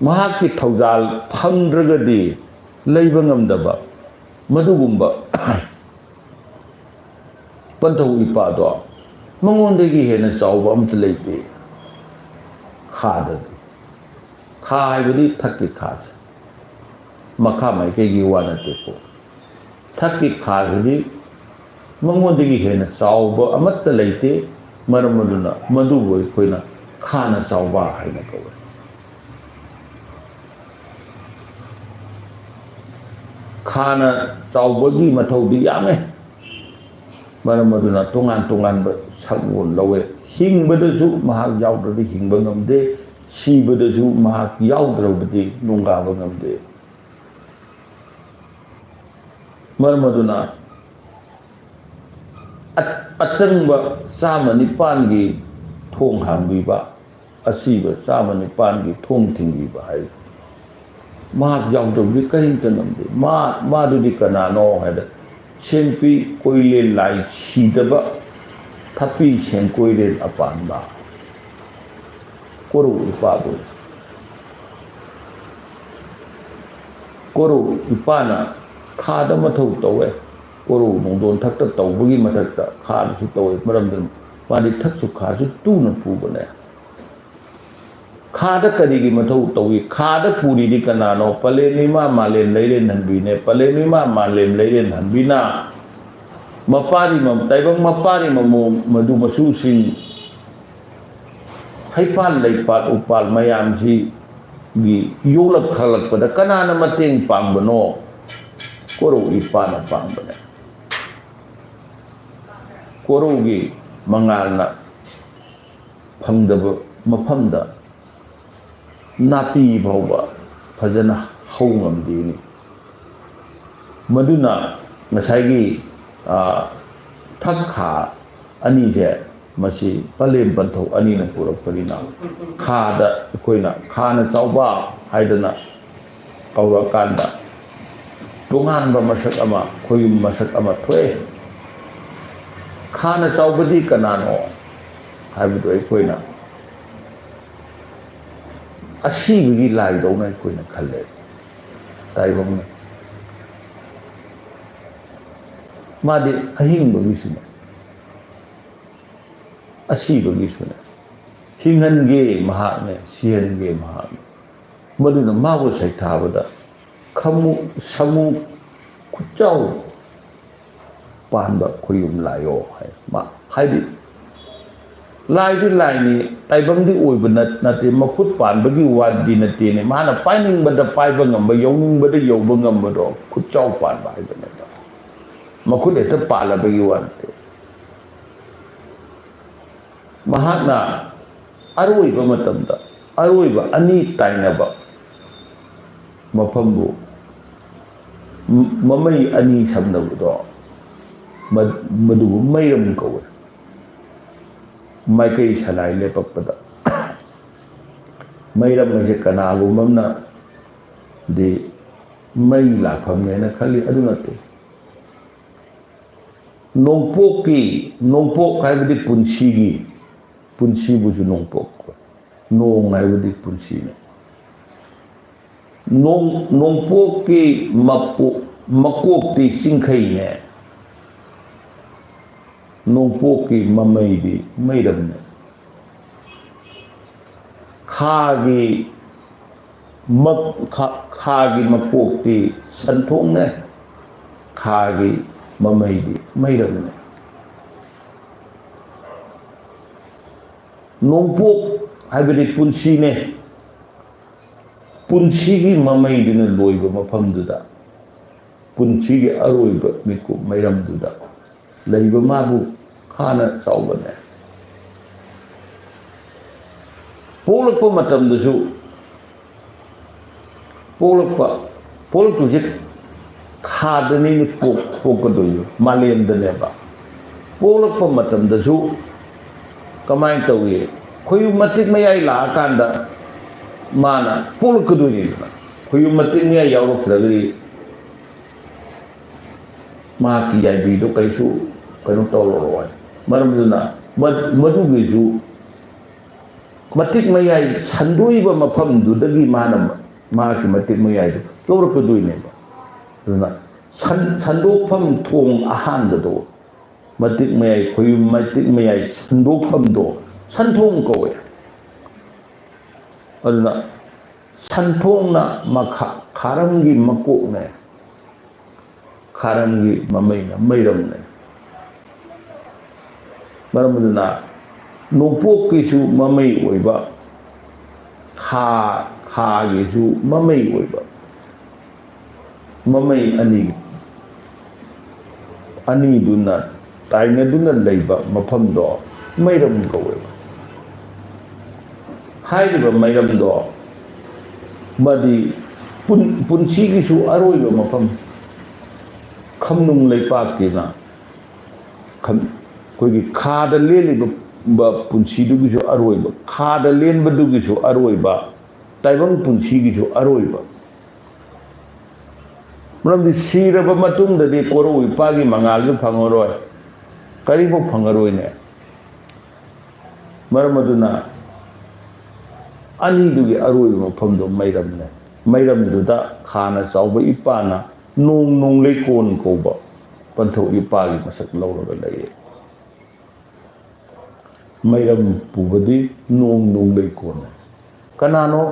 ꯃꯍꯥꯛꯀꯤ ꯊꯧꯖꯥꯜ ꯐꯪꯗ꯭ꯔꯒꯗꯤ ꯂꯩꯕ ꯉꯝꯗꯕ, ꯃꯗꯨꯒꯨꯝꯕ ꯄꯟꯊꯧ ꯏꯄꯥꯗꯣ ꯃꯉꯣꯟꯗꯒꯤ ꯍꯦꯟꯅ ꯆꯥꯎꯕ ꯑꯝꯇ ꯂꯩꯇꯦ꯫ ꯈꯥꯗꯗꯤ, ꯈꯥ ꯍꯥꯏꯕꯗꯤ ꯊꯛꯀꯤ ꯈꯥꯁꯦ, ꯃꯈꯥ ꯃꯥꯏꯀꯩꯒꯤ ꯋꯥ ꯅꯠꯇꯦꯀꯣ꯫ ꯊꯛꯀꯤ ꯈꯥꯁꯤꯗꯤ ꯃꯉꯣꯟꯗꯒꯤ ꯍꯦꯟꯅ ꯆꯥꯎꯕ ꯑꯃꯠꯇ ꯂꯩꯇꯦ꯫ ꯃꯔꯝ ꯑꯗꯨꯅ ꯃꯗꯨꯕꯨ ꯑꯩꯈꯣꯏꯅ ꯈꯥꯅ ꯆꯥꯎꯕ ꯍꯥꯏꯅ ꯀꯧꯋꯤ꯫ ꯈꯥꯅ ꯆꯥꯎꯕꯒꯤ ꯃꯊꯧꯗꯤ ꯌꯥꯝꯃꯦ꯫ ꯃꯔꯝ ꯑꯗꯨꯅ ꯇꯣꯉꯥꯟ ꯇꯣꯉꯥꯟꯕ ꯁꯛꯂꯣꯟ ꯂꯧꯋꯦ꯫ ꯍꯤꯡꯕꯗꯁꯨ ꯃꯍꯥꯛ ꯌꯥꯎꯗ꯭ꯔꯗꯤ ꯍꯤꯡꯕ ꯉꯝꯗꯦ, ꯁꯤꯕꯗꯁꯨ ꯃꯍꯥꯛ ꯌꯥꯎꯗ꯭ꯔꯕꯗꯤ ꯅꯣꯡꯒꯥꯕ ꯉꯝꯗꯦ꯫ ꯃꯔꯝ ꯑꯗꯨꯅ ꯑ-, ꯑꯆꯪꯕ ꯆꯥꯝꯃ ꯅꯤꯄꯥꯟꯒꯤ ꯊꯣꯡ ꯍꯥꯡꯕꯤꯕ, ꯑꯁꯤꯕ ꯆꯥꯝꯃ ꯅꯤꯄꯥꯟꯒꯤ ꯊꯣꯡ ꯊꯤꯡꯕꯤꯕ ꯍꯥꯏꯁꯦ꯫ ꯃꯍꯥꯛ ꯌꯥꯎꯗꯕꯗꯤ ꯀꯔꯤꯝꯇ ꯉꯝꯗꯦ꯫ ꯃꯥ, ꯃꯥꯗꯨꯗꯤ ꯀꯅꯥꯅꯣ ꯍꯥꯏꯗ, ꯁꯦꯟꯄꯤ ꯀꯣꯏꯂꯦꯟ ꯂꯥꯏ ꯁꯤꯗꯕ ꯊꯥꯄꯤ ꯁꯦꯟꯀꯣꯏꯔꯦꯟ ꯑꯄꯥꯟꯕ ꯀꯣꯔꯧ ꯏꯄꯥꯕꯨ꯫ ꯀꯣꯔꯧ ꯏꯄꯥꯅ ꯈꯥꯗ ꯃꯊꯧ ꯇꯧꯋꯦ꯫ ꯀꯣꯔꯧ ꯅꯣꯡꯗꯣꯟ ꯊꯛꯇ ꯇꯧꯕꯒꯤ ꯃꯊꯛꯇ ꯈꯥꯗꯁꯨ ꯇꯧꯋꯦ꯫ ꯃꯔꯝꯗꯤ ꯃꯥꯗꯤ ꯊꯛꯁꯨ ꯈꯥꯁꯨ ꯇꯨꯅ ꯄꯨꯕꯅꯦ꯫ ꯈꯥꯗ ꯀꯔꯤꯒꯤ ꯃꯊꯧ ꯇꯧꯏ? ꯈꯥꯗ ꯄꯨꯔꯤꯗꯤ ꯀꯅꯥꯅꯣ? ꯄꯂꯦꯝ ꯏꯃꯥ ꯃꯥꯂꯦꯝ ꯂꯩꯔꯦꯟ ꯍꯟꯕꯤꯅꯦ꯫ ꯄꯂꯦꯝ ꯏꯃꯥ ꯃꯥꯂꯦꯝ ꯂꯩꯔꯦꯟ ꯍꯟꯕꯤꯅ ꯃꯄꯥꯔꯤ ꯃ-, ꯇꯥꯏꯕꯪ ꯃꯄꯥꯔꯤ ꯃꯃꯣ ꯃꯗꯨ ꯃꯆꯨꯁꯤꯡ ꯍꯩꯄꯥꯜ ꯂꯩꯄꯥꯜ ꯎꯄꯥꯜ ꯃꯌꯥꯝꯁꯤꯒꯤ ꯌꯣꯛꯂꯛ ꯊꯥꯂꯛꯄꯗ ꯀꯅꯥꯅ ꯃꯇꯦꯡ ꯄꯥꯡꯕꯅꯣ? ꯀꯣꯔꯧ ꯏꯄꯥꯅ ꯄꯥꯡꯕꯅꯦ꯫ ꯀꯣꯔꯧꯒꯤ ꯃꯉꯥꯜꯅ ꯐꯪꯗꯕ ꯃꯐꯝꯗ ꯅꯥꯄꯤ ꯐꯥꯎꯕ ꯐꯖꯅ ꯍꯧ ꯉꯝꯗꯦꯅꯤ꯫ ꯃꯗꯨꯅ ꯉꯁꯥꯏꯒꯤ, ꯑ, ꯊꯛ ꯈꯥ ꯑꯅꯤꯁꯦ, ꯃꯁꯤ ꯄꯂꯦꯝ ꯄꯟꯊꯧ ꯑꯅꯤꯅ ꯄꯨꯔꯛꯄꯅꯤꯅ, ꯈꯥꯗ ꯑꯩꯈꯣꯏꯅ ꯈꯥꯅ ꯆꯥꯎꯕ ꯍꯥꯏꯗꯅ ꯀꯧꯔꯀꯥꯟꯗ ꯇꯣꯉꯥꯟꯕ ꯃꯁꯛ ꯑꯃ, ꯈꯣꯏꯌꯨꯝ ꯃꯁꯛ ꯑꯃ ꯊꯣꯛꯑꯦ꯫ ꯈꯥꯅ ꯆꯥꯎꯕꯗꯤ ꯀꯅꯥꯅꯣ ꯍꯥꯏꯕꯗꯨ ꯑꯩꯈꯣꯏꯅ ꯑꯁꯤꯕꯒꯤ ꯂꯥꯏꯗꯧꯅ ꯑꯩꯈꯣꯏꯅ ꯈꯜꯂꯦ꯫ ꯇꯥꯏꯕꯪꯅ꯫ ꯃꯥꯗꯤ ꯑꯍꯤꯡꯕꯒꯤꯁꯨꯅꯦ, ꯑꯁꯤꯕꯒꯤꯁꯨꯅꯦ꯫ ꯍꯤꯡꯍꯟꯒꯦ ꯃꯍꯥꯛꯅꯦ, ꯁꯤꯍꯟꯒꯦ ꯃꯍꯥꯛꯅꯦ꯫ ꯃꯗꯨꯅ ꯃꯥꯕꯨ ꯁꯩꯊꯥꯕꯗ ꯈꯃꯨ-, ꯁꯥꯃꯨ ꯈꯨꯆꯥꯎ ꯄꯥꯟꯕ ꯈꯣꯏꯌꯨꯝ ꯂꯥꯏꯌꯣ ꯍꯥꯏ꯫ ꯃꯥ ꯍꯥꯏꯗꯤ ꯂꯥꯏꯗꯤ ꯂꯥꯏꯅꯤ, ꯇꯥꯏꯕꯪꯗꯤ ꯑꯣꯏꯕ ꯅꯠ-, ꯅꯠꯇꯦ, ꯃꯈꯨꯠ ꯄꯥꯟꯕꯒꯤ ꯋꯥꯗꯤ ꯅꯠꯇꯦꯅꯦ꯫ ꯃꯥꯅ ꯄꯥꯏꯅꯤꯡꯕꯗ ꯄꯥꯏꯕ ꯉꯝꯕ, ꯌꯧꯅꯤꯡꯕꯗ ꯌꯧꯕ ꯉꯝꯕꯗꯣ ꯈꯨꯠꯆꯥꯎ ꯄꯥꯟꯕ ꯍꯥꯏꯕꯅꯦꯕ꯫ ꯃꯈꯨꯠ ꯍꯦꯛꯇ ꯄꯥꯜꯂꯕꯒꯤ ꯋꯥ ꯅꯠꯇꯦ꯫ ꯃꯍꯥꯛꯅ ꯑꯔꯣꯏꯕ ꯃꯇꯝꯗ ꯑꯔꯣꯏꯕ ꯑꯅꯤ ꯇꯥꯏꯅꯕ ꯃꯐꯝꯕꯨ, ꯃ-, ꯃꯃꯩ ꯑꯅꯤ ꯁꯝꯅꯕꯗꯣ, ꯃ-, ꯃꯗꯨꯕꯨ ꯃꯩꯔꯝ ꯀꯧꯋꯦ꯫ ꯃꯥꯏꯀꯩ ꯁꯂꯥꯏ ꯂꯦꯞꯄꯛꯄꯗ ꯃꯩꯔꯝ ꯍꯥꯏꯁꯦ ꯀꯅꯥꯒꯨꯝꯕ ꯑꯃꯅꯗꯤ ꯃꯩ ꯂꯥꯛꯐꯝꯅꯦꯅ ꯈꯜꯂꯤ, ꯑꯗꯨ ꯅꯠꯇꯦ꯫ ꯅꯣꯡꯄꯣꯛꯀꯤ, ꯅꯣꯡꯄꯣꯛ ꯍꯥꯏꯕꯗꯤ ꯄꯨꯟꯁꯤꯒꯤ, ꯄꯨꯟꯁꯤꯕꯨꯁꯨ ꯅꯣꯡꯄꯣꯛ꯫ ꯅꯣꯡ ꯍꯥꯏꯕꯗꯤ ꯄꯨꯟꯁꯤꯅꯤ꯫ ꯅꯣꯡ-, ꯅꯣꯡꯄꯣꯛꯀꯤ ꯃꯄꯣ-, ꯃꯀꯣꯛꯇꯤ ꯆꯤꯡꯈꯩꯅꯦ, ꯅꯣꯡꯄꯣꯛꯀꯤ ꯃꯃꯩꯗꯤ ꯃꯩꯔꯝꯅꯦ꯫ ꯈꯥꯒꯤ ꯃꯛ-, ꯈꯥ-, ꯈꯥꯒꯤ ꯃꯀꯣꯛꯇꯤ ꯁꯟꯊꯣꯡꯅꯦ, ꯈꯥꯒꯤ ꯃꯃꯩꯗꯤ ꯃꯩꯔꯝꯅꯦ꯫ ꯅꯣꯡꯄꯣꯛ ꯍꯥꯏꯕꯗꯤ ꯄꯨꯟꯁꯤꯅꯦ꯫ ꯄꯨꯟꯁꯤꯒꯤ ꯃꯃꯩꯗꯨꯅ ꯂꯣꯏꯕ ꯃꯐꯝꯗꯨꯗ, ꯄꯨꯟꯁꯤꯒꯤ ꯑꯔꯣꯏꯕ ꯃꯤꯀꯨꯞ ꯃꯩꯔꯝꯗꯨꯗ ꯂꯩꯕ ꯃꯥꯕꯨ ꯈꯥꯅ ꯆꯥꯎꯕꯅꯦ꯫ ꯄꯣꯛꯂꯛꯄ ꯃꯇꯝꯗꯁꯨ, ꯄꯣꯛꯂꯛꯄ, ꯄꯣꯛꯂꯛꯇꯣꯏꯁꯦ ꯈꯥꯗꯅꯤꯅꯦ ꯄꯣꯛ-, ꯄꯣꯛꯀꯗꯣꯏꯁꯦ, ꯃꯥꯂꯦꯝꯗꯅꯦꯕ꯫ ꯄꯣꯛꯂꯛꯄ ꯃꯇꯝꯗꯁꯨ ꯀꯃꯥꯏꯅ ꯇꯧꯏ? ꯈꯣꯏꯌꯨꯝ ꯃꯇꯤꯛ ꯃꯌꯥꯏ ꯂꯥꯛꯑꯀꯥꯟꯗ ꯃꯥꯅ ꯄꯣꯛꯂꯛꯀꯗꯣꯏꯅꯤꯗꯅ꯫ ꯈꯣꯏꯌꯨꯝ ꯃꯇꯤꯛ ꯃꯌꯥꯏ ꯌꯥꯎꯔꯛꯇ꯭ꯔꯒꯗꯤ ꯃꯍꯥꯛꯀꯤ ꯌꯥꯏꯕꯤꯗꯣ ꯀꯩꯁꯨ ꯀꯩꯅꯣ ꯇꯧꯔꯔꯣꯏ꯫ ꯃꯔꯝ ꯑꯗꯨꯅ ꯃ-, ꯃꯗꯨꯒꯤꯁꯨ ꯃꯇꯤꯛ ꯃꯌꯥꯏ ꯁꯟꯗꯣꯛꯏꯕ ꯃꯐꯝꯗꯨꯗꯒꯤ ꯃꯥꯅ ꯃ-, ꯃꯍꯥꯛꯀꯤ ꯃꯇꯤꯛ ꯃꯌꯥꯏꯗꯨ ꯂꯧꯔꯛꯀꯗꯣꯏꯅꯦꯕ꯫ ꯑꯗꯨꯅ ꯁꯟ-, ꯁꯟꯗꯣꯛꯐꯝ ꯊꯣꯡ ꯑꯍꯥꯟꯕꯗꯣ, ꯃꯇꯤꯛ ꯃꯌꯥꯏ, ꯈꯣꯏꯌꯨꯝ ꯃꯇꯤꯛ ꯃꯌꯥꯏ ꯁꯟꯗꯣꯛꯐꯝꯗꯣ ꯁꯟꯊꯣꯡ ꯀꯧꯋꯦ꯫ ꯑꯗꯨꯅ ꯁꯟꯊꯣꯡꯅ ꯃꯈꯥ-, ꯈꯥꯔꯝꯒꯤ ꯃꯀꯣꯛꯅꯦ, ꯈꯥꯔꯝꯒꯤ ꯃꯃꯩꯅ ꯃꯩꯔꯝꯅꯦ꯫ ꯃꯔꯝ ꯑꯗꯨꯅ ꯅꯣꯡꯄꯣꯛꯀꯤꯁꯨ ꯃꯃꯩ ꯑꯣꯏꯕ, ꯈꯥ-, ꯈꯥꯒꯤꯁꯨ ꯃꯃꯩ ꯑꯣꯏꯕ, ꯃꯃꯩ ꯑꯅꯤ, ꯑꯅꯤꯗꯨꯅ ꯇꯥꯏꯅꯗꯨꯅ ꯂꯩꯕ ꯃꯐꯝꯗꯣ ꯃꯩꯔꯝ ꯀꯧꯋꯦꯕ꯫ ꯍꯥꯏꯔꯤꯕ ꯃꯩꯔꯝꯗꯣ ꯃꯗꯤ ꯄꯨꯟ-, ꯄꯨꯟꯁꯤꯒꯤꯁꯨ ꯑꯔꯣꯏꯕ ꯃꯐꯝ, ꯈꯝꯅꯨꯡ ꯂꯩꯄꯥꯛꯀꯤꯅ ꯈꯝ-, ꯑꯩꯈꯣꯏꯒꯤ ꯈꯥꯗ ꯂꯦꯜꯂꯤꯕ ꯕ-, ꯄꯨꯟꯁꯤꯗꯨꯒꯤꯁꯨ ꯑꯔꯣꯏꯕ, ꯈꯥꯗ ꯂꯦꯟꯕꯗꯨꯒꯤꯁꯨ ꯑꯔꯣꯏꯕ, ꯇꯥꯏꯕꯪ ꯄꯨꯟꯁꯤꯒꯤꯁꯨ ꯑꯔꯣꯏꯕ꯫ ꯃꯔꯝꯗꯤ ꯁꯤꯔꯕ ꯃꯇꯨꯡꯗꯗꯤ ꯀꯣꯔꯧ ꯏꯄꯥꯒꯤ ꯃꯉꯥꯜꯁꯨ ꯐꯪꯉꯔꯣꯏ, ꯀꯔꯤꯐꯥꯎ ꯐꯪꯉꯔꯣꯏꯅꯦ꯫ ꯃꯔꯝ ꯑꯗꯨꯅ ꯑꯅꯤꯗꯨꯒꯤ ꯑꯔꯣꯏꯕ ꯃꯐꯝꯗꯣ ꯃꯩꯔꯝꯅꯦ꯫ ꯃꯩꯔꯝꯗꯨꯗ ꯈꯥꯅ ꯆꯥꯎꯕ ꯏꯄꯥꯅ ꯅꯣꯡ ꯅꯣꯡ ꯂꯩꯀꯣꯟ ꯀꯧꯕ ꯄꯟꯊꯧ ꯏꯄꯥꯒꯤ ꯃꯁꯛ ꯂꯧꯔꯒ ꯂꯩꯌꯦ꯫ ꯃꯩꯔꯝ ꯄꯨꯕꯗꯤ ꯅꯣꯡ ꯅꯣꯡ ꯂꯩꯀꯣꯟꯅꯤ꯫ ꯀꯅꯥꯅꯣ?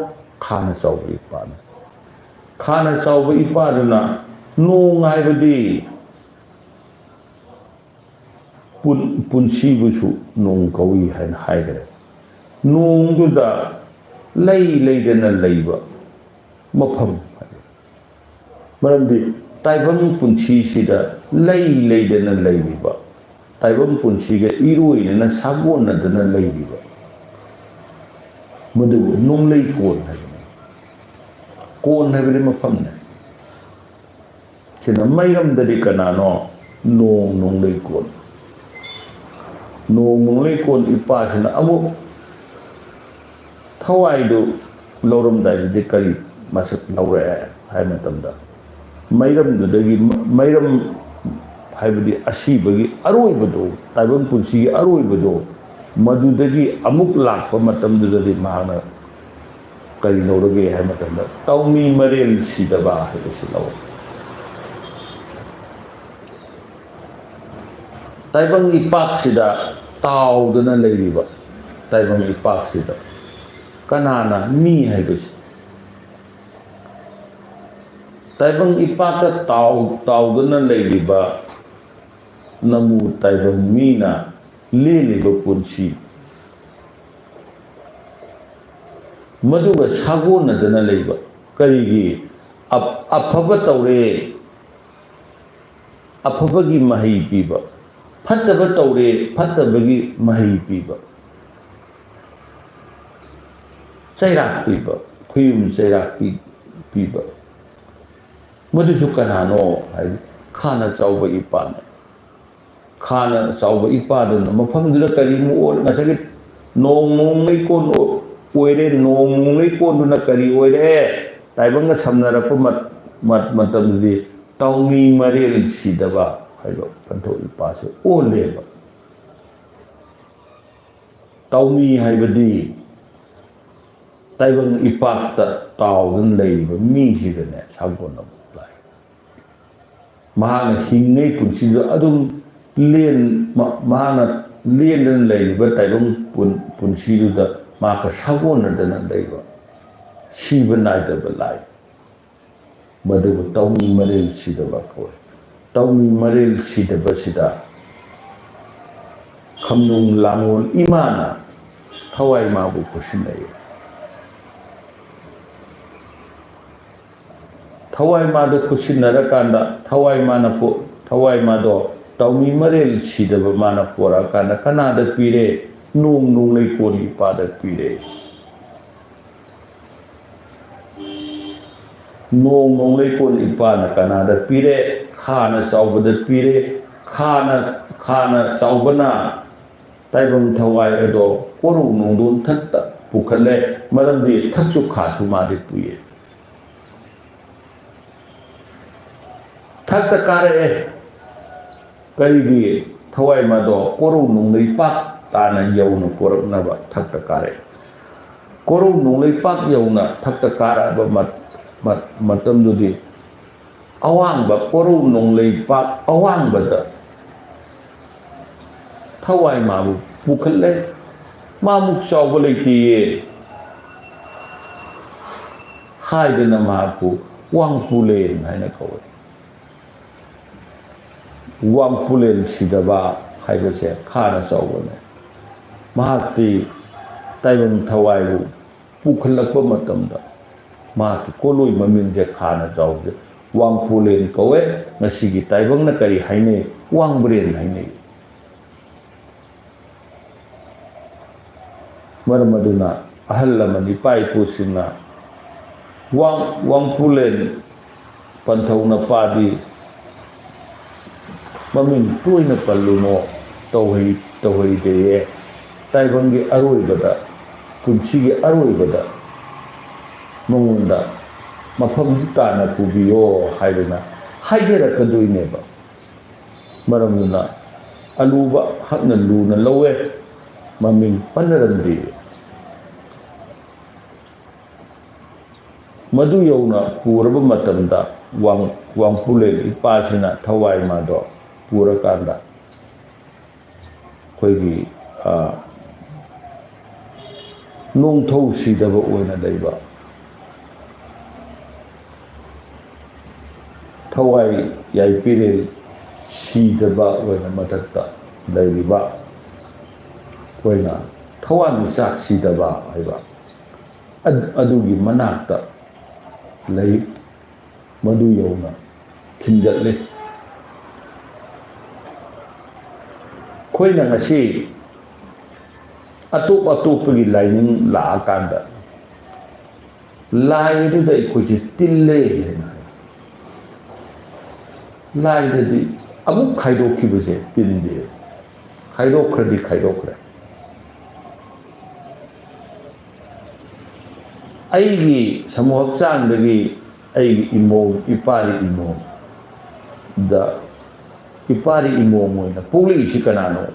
ꯈꯥꯅ ꯆꯥꯎꯕ ꯏꯄꯥꯅꯤ꯫ ꯈꯥꯅ ꯆꯥꯎꯕ ꯏꯄꯥꯗꯨꯅ ꯅꯣꯡ ꯍꯥꯏꯕꯗꯤ ꯄꯨꯟ-, ꯄꯨꯟꯁꯤꯕꯨꯁꯨ ꯅꯣꯡ ꯀꯧꯏ ꯍꯥꯏꯅ ꯍꯥꯏꯈ꯭ꯔꯦ꯫ ꯅꯣꯡꯗꯨꯗ ꯂꯩ ꯂꯩꯗꯅ ꯂꯩꯕ ꯃꯐꯝ ꯍꯥꯏꯕ꯫ ꯃꯔꯝꯗꯤ ꯇꯥꯏꯕꯪ ꯄꯨꯟꯁꯤꯁꯤꯗ ꯂꯩ ꯂꯩꯗꯅ ꯂꯩꯔꯤꯕ, ꯇꯥꯏꯕꯪ ꯄꯨꯟꯁꯤꯒ ꯏꯔꯣꯏꯅꯅ ꯁꯥꯒꯣꯟꯅꯗꯅ ꯂꯩꯔꯤꯕ, ꯃꯗꯨꯕꯨ ꯅꯣꯡꯂꯩ ꯀꯣꯟ ꯍꯥꯏꯕꯅꯤ꯫ ꯀꯣꯟ ꯍꯥꯏꯕꯗꯤ ꯃꯐꯝꯅꯤ꯫ ꯁꯤꯅ ꯃꯩꯔꯝꯗꯗꯤ ꯀꯅꯥꯅꯣ? ꯅꯣꯡ ꯅꯣꯡꯂꯩ ꯀꯣꯟ꯫ ꯅꯣꯡ ꯅꯣꯡꯂꯩ ꯀꯣꯟ ꯏꯄꯥꯁꯤꯅ ꯑꯃꯨꯛ ꯊꯋꯥꯏꯗꯨ ꯂꯧꯔꯝꯗꯥꯏꯗꯗꯤ ꯀꯔꯤ ꯃꯁꯛ ꯂꯧꯔꯛꯑꯦ ꯍꯥꯏꯕ ꯃꯇꯝꯗ, ꯃꯩꯔꯝꯗꯨꯗꯒꯤ, ꯃꯩꯔꯝ ꯍꯥꯏꯕꯗꯤ ꯑꯁꯤꯕꯒꯤ ꯑꯔꯣꯏꯕꯗꯣ, ꯇꯥꯏꯕꯪ ꯄꯨꯟꯁꯤꯒꯤ ꯑꯔꯣꯏꯕꯗꯣ, ꯃꯗꯨꯗꯒꯤ ꯑꯃꯨꯛ ꯂꯥꯛꯄ ꯃꯇꯝꯗꯨꯗꯗꯤ ꯃꯍꯥꯛꯅ ꯀꯔꯤ ꯂꯧꯔꯒꯦ ꯍꯥꯏꯕ ꯃꯇꯝꯗ, ꯇꯥꯎꯃꯤ ꯃꯔꯦꯜ ꯁꯤꯗꯕ ꯍꯥꯏꯕꯁꯤ ꯂꯧꯔꯦ꯫ ꯇꯥꯏꯕꯪ ꯏꯄꯥꯛꯁꯤꯗ ꯇꯥꯎꯗꯅ ꯂꯩꯔꯤꯕ, ꯇꯥꯏꯕꯪ ꯏꯄꯥꯛꯁꯤꯗ ꯀꯅꯥꯅ ꯃꯤ ꯍꯥꯏꯕꯁꯤ? ꯇꯥꯏꯕꯪ ꯏꯄꯥꯛꯇ ꯇꯥꯎ-, ꯇꯥꯎꯗꯨꯅ ꯂꯩꯔꯤꯕ ꯅꯃꯨ ꯇꯥꯏꯕꯪ ꯃꯤꯅ ꯂꯦꯜꯂꯤꯕ ꯄꯨꯟꯁꯤ, ꯃꯗꯨꯒ ꯁꯥꯒꯣꯟꯅꯗꯅ ꯂꯩꯕ꯫ ꯀꯔꯤꯒꯤ? ꯑꯞ-, ꯑꯐꯕ ꯇꯧꯔꯦ, ꯑꯐꯕꯒꯤ ꯃꯍꯩ ꯄꯤꯕ, ꯐꯠꯇꯕ ꯇꯧꯔꯦ, ꯐꯠꯇꯕꯒꯤ ꯃꯍꯩ ꯄꯤꯕ, ꯆꯩꯔꯥꯛ ꯄꯤꯕ, ꯈꯨꯌꯨꯝ ꯆꯩꯔꯥꯛ ꯄꯤ-, ꯄꯤꯕ꯫ ꯃꯗꯨꯁꯨ ꯀꯅꯥꯅꯣ ꯍꯥꯏꯗꯤ, ꯈꯥꯅ ꯆꯥꯎꯕ ꯏꯄꯥꯅ꯫ ꯈꯥꯅ ꯆꯥꯎꯕ ꯏꯄꯥꯗꯨꯅ ꯃꯐꯝꯗꯨꯗ ꯀꯔꯤꯃꯨꯛ ꯑꯣꯏ-, ꯉꯁꯥꯏꯒꯤ ꯅꯣꯡ ꯅꯣꯡ ꯂꯩꯀꯣꯟ ꯑꯣꯏꯔꯦ, ꯅꯣꯡ ꯅꯣꯡ ꯂꯩꯀꯣꯟꯗꯨꯅ ꯀꯔꯤ ꯑꯣꯏꯔꯦ? ꯇꯥꯏꯕꯪꯒ ꯁꯝꯅꯔꯛꯄ ꯃꯠ-, ꯃꯠ-, ꯃꯇꯝꯗꯗꯤ ꯇꯥꯎꯃꯤ ꯃꯔꯦꯜ ꯁꯤꯗꯕ ꯍꯥꯏꯕ ꯄꯟꯊꯧ ꯏꯄꯥꯁꯦ ꯑꯣꯜꯂꯦꯕ꯫ ꯇꯥꯎꯃꯤ ꯍꯥꯏꯕꯗꯤ ꯇꯥꯏꯕꯪ ꯏꯄꯥꯛꯇ ꯇꯥꯎꯗꯨꯅ ꯂꯩꯔꯤꯕ ꯃꯤꯁꯤꯗꯅꯦ ꯁꯥꯒꯣꯟꯅꯕ ꯂꯥꯏ꯫ ꯃꯍꯥꯛꯅ ꯍꯤꯡꯉꯩ ꯄꯨꯟꯁꯤꯗ ꯑꯗꯨꯝ ꯂꯦꯟ-, ꯃ-, ꯃꯍꯥꯛꯅ ꯂꯦꯟꯗꯅ ꯂꯩꯔꯤꯕ ꯇꯥꯏꯕꯪ ꯄꯨꯟ-, ꯄꯨꯟꯁꯤꯗꯨꯗ ꯃꯍꯥꯛꯀ ꯁꯥꯒꯣꯟꯅꯗꯅ ꯂꯩꯕ, ꯁꯤꯕ ꯅꯥꯏꯗꯕ ꯂꯥꯏ꯫ ꯃꯗꯨꯕꯨ ꯇꯧꯃꯤ ꯃꯔꯦꯜ ꯁꯤꯗꯕ ꯀꯧꯏ꯫ ꯇꯧꯃꯤ ꯃꯔꯦꯜ ꯁꯤꯗꯕꯁꯤꯗ ꯈꯝꯅꯨꯡ ꯂꯥꯡꯒꯣꯜ ꯏꯃꯥꯅ ꯊꯋꯥꯏ ꯃꯥꯕꯨ ꯈꯨꯠꯁꯤꯟꯅꯩ꯫ ꯊꯋꯥꯏ ꯃꯥꯗꯣ ꯈꯨꯠꯁꯤꯟꯅꯔꯀꯥꯟꯗ ꯊꯋꯥꯏ ꯃꯥꯅ ꯄꯣ-, ꯊꯋꯥꯏ ꯃꯥꯗꯣ ꯇꯧꯃꯤ ꯃꯔꯦꯜ ꯁꯤꯗꯕ ꯃꯥꯅ ꯄꯣꯔꯛꯑꯀꯥꯟꯗ ꯀꯅꯥꯗ ꯄꯤꯔꯦ? ꯅꯣꯡ ꯅꯣꯡꯂꯩꯀꯣꯟ ꯏꯄꯥꯗ ꯄꯤꯔꯦ꯫ ꯅꯣꯡ ꯅꯣꯡꯂꯩꯀꯣꯟ ꯏꯄꯥꯅ ꯀꯅꯥꯗ ꯄꯤꯔꯦ? ꯈꯥꯅ ꯆꯥꯎꯕꯗ ꯄꯤꯔꯦ꯫ ꯈꯥꯅ, ꯈꯥꯅ ꯆꯥꯎꯕꯅ ꯇꯥꯏꯕꯪ ꯊꯋꯥꯏ ꯑꯗꯣ ꯀꯣꯔꯧ ꯅꯣꯡꯗꯣꯟ ꯊꯛꯇ ꯄꯨꯈꯠꯂꯦ, ꯃꯔꯝꯗꯤ ꯊꯛꯁꯨ ꯈꯥꯁꯨ ꯃꯥꯗꯤ ꯄꯨꯏꯌꯦ꯫ ꯊꯛꯇ ꯀꯥꯔꯛꯑꯦ꯫ ꯀꯔꯤꯒꯤ? ꯊꯋꯥꯏ ꯃꯥꯗꯣ ꯀꯣꯔꯧ ꯅꯣꯡꯂꯩ ꯄꯥꯛ ꯇꯥꯅ ꯌꯧꯅ ꯄꯣꯔꯛꯅꯕ ꯊꯛꯇ ꯀꯥꯔꯛꯑꯦ꯫ ꯀꯣꯔꯧ ꯅꯣꯡꯂꯩ ꯄꯥꯛ ꯌꯧꯅ ꯊꯛꯇ ꯀꯥꯔꯛꯑꯕ ꯃꯠ-, ꯃꯠ-, ꯃꯇꯝꯗꯨꯗꯤ ꯑꯋꯥꯡꯕ ꯀꯣꯔꯧ ꯅꯣꯡꯂꯩ ꯄꯥꯛ ꯑꯋꯥꯡꯕꯗ ꯊꯋꯥꯏ ꯃꯥꯕꯨ ꯄꯨꯈꯠꯂꯦ꯫ ꯃꯥꯃꯨꯛ ꯆꯥꯎꯕ ꯂꯩꯇꯦꯌꯦ ꯍꯥꯏꯗꯅ ꯃꯍꯥꯛꯄꯨ ꯋꯥꯡꯄꯨꯂꯦꯟ ꯍꯥꯏꯅ ꯀꯧꯏ꯫ ꯋꯥꯡꯄꯨꯂꯦꯟ ꯁꯤꯗꯕ ꯍꯥꯏꯕꯁꯦ ꯈꯥꯅ ꯆꯥꯎꯕꯅꯦ꯫ ꯃꯍꯥꯛꯇꯤ ꯇꯥꯏꯕꯪ ꯊꯋꯥꯏꯕꯨ ꯄꯨꯈꯠꯂꯛꯄ ꯃꯇꯝꯗ ꯃꯍꯥꯛꯀꯤ ꯀꯣꯂꯣꯏ ꯃꯃꯤꯡꯁꯦ ꯈꯥꯅ ꯆꯥꯎꯕꯁꯦ ꯋꯥꯡꯄꯨꯂꯦꯟ ꯀꯧꯋꯦ꯫ ꯉꯁꯤꯒꯤ ꯇꯥꯏꯕꯪꯅ ꯀꯔꯤ ꯍꯥꯏꯅꯩ? ꯋꯥꯡꯕ꯭ꯔꯦꯟ ꯍꯥꯏꯅꯩ꯫ ꯃꯔꯝ ꯑꯗꯨꯅ ꯑꯍꯜ ꯂꯃꯟ ꯏꯄꯥ ꯏꯄꯨꯁꯤꯡꯅ ꯋꯥꯡ-, ꯋꯥꯡꯄꯨꯂꯦꯟ ꯄꯟꯊꯧꯅ ꯄꯥꯗꯤ ꯃꯃꯤꯡ ꯇꯣꯏꯅ ꯄꯜꯂꯨꯅꯣ ꯇꯧꯍꯩ-, ꯇꯧꯍꯩꯗꯦꯌꯦ꯫ ꯇꯥꯏꯕꯪꯒꯤ ꯑꯔꯣꯏꯕꯗ, ꯄꯨꯟꯁꯤꯒꯤ ꯑꯔꯣꯏꯕꯗ ꯃꯉꯣꯟꯗ ꯃꯐꯝꯗꯨ ꯇꯥꯅ ꯄꯨꯕꯤꯌꯣ ꯍꯥꯏꯗꯅ ꯍꯥꯏꯖꯔꯛꯀꯗꯣꯏꯅꯦꯕ꯫ ꯃꯔꯝ ꯑꯗꯨꯅ ꯑꯂꯨꯕ ꯍꯛꯅ ꯂꯨꯅ ꯂꯧꯋꯦ, ꯃꯃꯤꯡ ꯄꯟꯅꯔꯝꯗꯦ꯫ ꯃꯗꯨ ꯌꯧꯅ ꯄꯨꯔꯕ ꯃꯇꯝꯗ ꯋꯥꯡ-, ꯋꯥꯡꯄꯨꯂꯦꯟ ꯏꯄꯥꯁꯤꯅ ꯊꯋꯥꯏ ꯃꯥꯗꯣ ꯄꯨꯔꯀꯥꯟꯗ ꯑꯩꯈꯣꯏꯒꯤ, ꯑ, ꯅꯣꯡꯊꯧ ꯁꯤꯗꯕ ꯑꯣꯏꯅ ꯂꯩꯕ, ꯊꯋꯥꯏ ꯌꯥꯏꯄꯤꯔꯦꯜ ꯁꯤꯗꯕ ꯑꯣꯏꯅ ꯃꯊꯛꯇ ꯂꯩꯔꯤꯕ ꯑꯩꯈꯣꯏꯅ ꯊꯋꯥꯟꯃꯤꯆꯥꯛ ꯁꯤꯗꯕ ꯍꯥꯏꯕ ꯑꯗ-, ꯑꯗꯨꯒꯤ ꯃꯅꯥꯛꯇ ꯂꯩ꯫ ꯃꯗꯨ ꯌꯧꯅ ꯈꯤꯟꯒꯠꯂꯤ꯫ ꯑꯩꯈꯣꯏꯅ ꯉꯁꯤ ꯑꯇꯣꯞ ꯑꯇꯣꯞꯄꯒꯤ ꯂꯥꯏꯅꯤꯡ ꯂꯥꯛꯑꯀꯥꯟꯗ ꯂꯥꯏ ꯑꯗꯨꯗ ꯑꯩꯈꯣꯏꯁꯦ ꯇꯤꯜꯂꯦ ꯍꯥꯏꯅ ꯍꯥꯏ꯫ ꯂꯥꯏꯗꯗꯤ ꯑꯃꯨꯛ ꯈꯥꯏꯗꯣꯛꯈꯤꯕꯁꯦ ꯇꯤꯟꯗꯦ꯫ ꯈꯥꯏꯗꯣꯛꯈ꯭ꯔꯗꯤ ꯈꯥꯏꯗꯣꯛꯈ꯭ꯔꯦ꯫ ꯑꯩꯒꯤ ꯁꯃꯨ ꯍꯛꯆꯥꯡꯗꯒꯤ ꯑꯩꯒꯤ ꯏꯃꯣꯝ, ꯏꯄꯥꯔꯤ ꯏꯃꯣꯝꯗ, ꯏꯄꯥꯔꯤ ꯏꯃꯣꯝ ꯑꯣꯏꯅ ꯄꯣꯛꯂꯛꯏꯁꯤ ꯀꯅꯥꯅꯣ?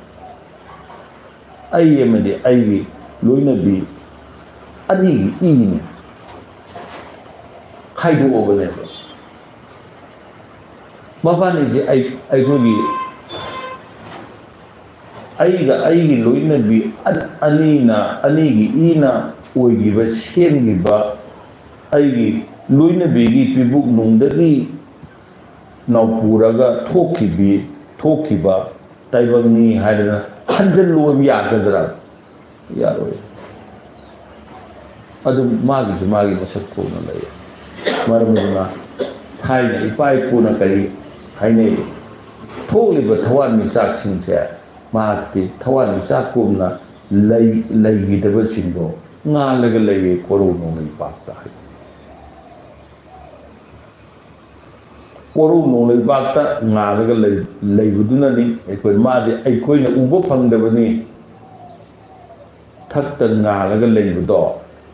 ꯑꯩ ꯑꯃꯗꯤ ꯑꯩꯒꯤ ꯂꯣꯏꯅꯕꯤ ꯑꯅꯤꯒꯤ ꯏꯅꯤ ꯈꯥꯏꯗꯣꯛꯑꯕꯅꯦꯕ꯫ ꯃꯕꯥꯅꯤꯁꯦ ꯑꯩ, ꯑꯩꯈꯣꯏꯒꯤ, ꯑꯩꯒ ꯑꯩꯒꯤ ꯂꯣꯏꯅꯕꯤ ꯑ-, ꯑꯅꯤꯅ, ꯑꯅꯤꯒꯤ ꯏꯅ ꯑꯣꯏꯈꯤꯕ, ꯁꯦꯝꯈꯤꯕ ꯑꯩꯒꯤ ꯂꯣꯏꯅꯕꯤꯒꯤ ꯄꯤꯕꯨꯛ ꯅꯨꯡꯗꯒꯤ ꯅꯥꯎꯄꯨꯔꯒ ꯊꯣꯛꯈꯤꯕꯤ, ꯊꯣꯛꯈꯤꯕ ꯇꯥꯏꯕꯪꯅꯤ ꯍꯥꯏꯗꯅ ꯈꯟꯖꯤꯜꯂꯨꯕ ꯌꯥꯒꯗ꯭ꯔꯥ? ꯌꯥꯔꯣꯏ꯫ ꯑꯗꯨ ꯃꯥꯒꯤꯁꯨ ꯃꯥꯒꯤ ꯃꯁꯛ ꯊꯣꯛꯅ ꯂꯩ꯫ ꯃꯔꯝ ꯑꯗꯨꯅ ꯊꯥꯏꯅ ꯏꯄꯥ ꯏꯄꯨꯅ ꯀꯔꯤ ꯍꯥꯏꯅꯩ? ꯊꯣꯛꯂꯤꯕ ꯊꯋꯥꯟꯃꯤꯆꯥꯛꯁꯤꯡꯁꯦ ꯃꯍꯥꯛꯇꯤ ꯊꯋꯥꯟꯃꯤꯆꯥꯛꯀꯨꯝꯅ ꯂꯩ-, ꯂꯩꯈꯤꯗꯕꯁꯤꯡꯗꯣ ꯉꯥꯜꯂꯒ ꯂꯩꯌꯦ ꯀꯣꯔꯧ ꯅꯣꯡꯂꯩ ꯄꯥꯛꯇ ꯍꯥꯏ꯫ ꯀꯣꯔꯧ ꯅꯣꯡꯂꯩꯕꯥꯛꯇ ꯉꯥꯜꯂꯒ ꯂꯩ-, ꯂꯩꯕꯗꯨꯅꯅꯤ ꯑꯩꯈꯣꯏ, ꯃꯥꯗꯤ ꯑꯩꯈꯣꯏꯅ ꯎꯕ ꯐꯪꯗꯕꯅꯤ꯫ ꯊꯛꯇ ꯉꯥꯜꯂꯒ ꯂꯩꯕꯗꯣ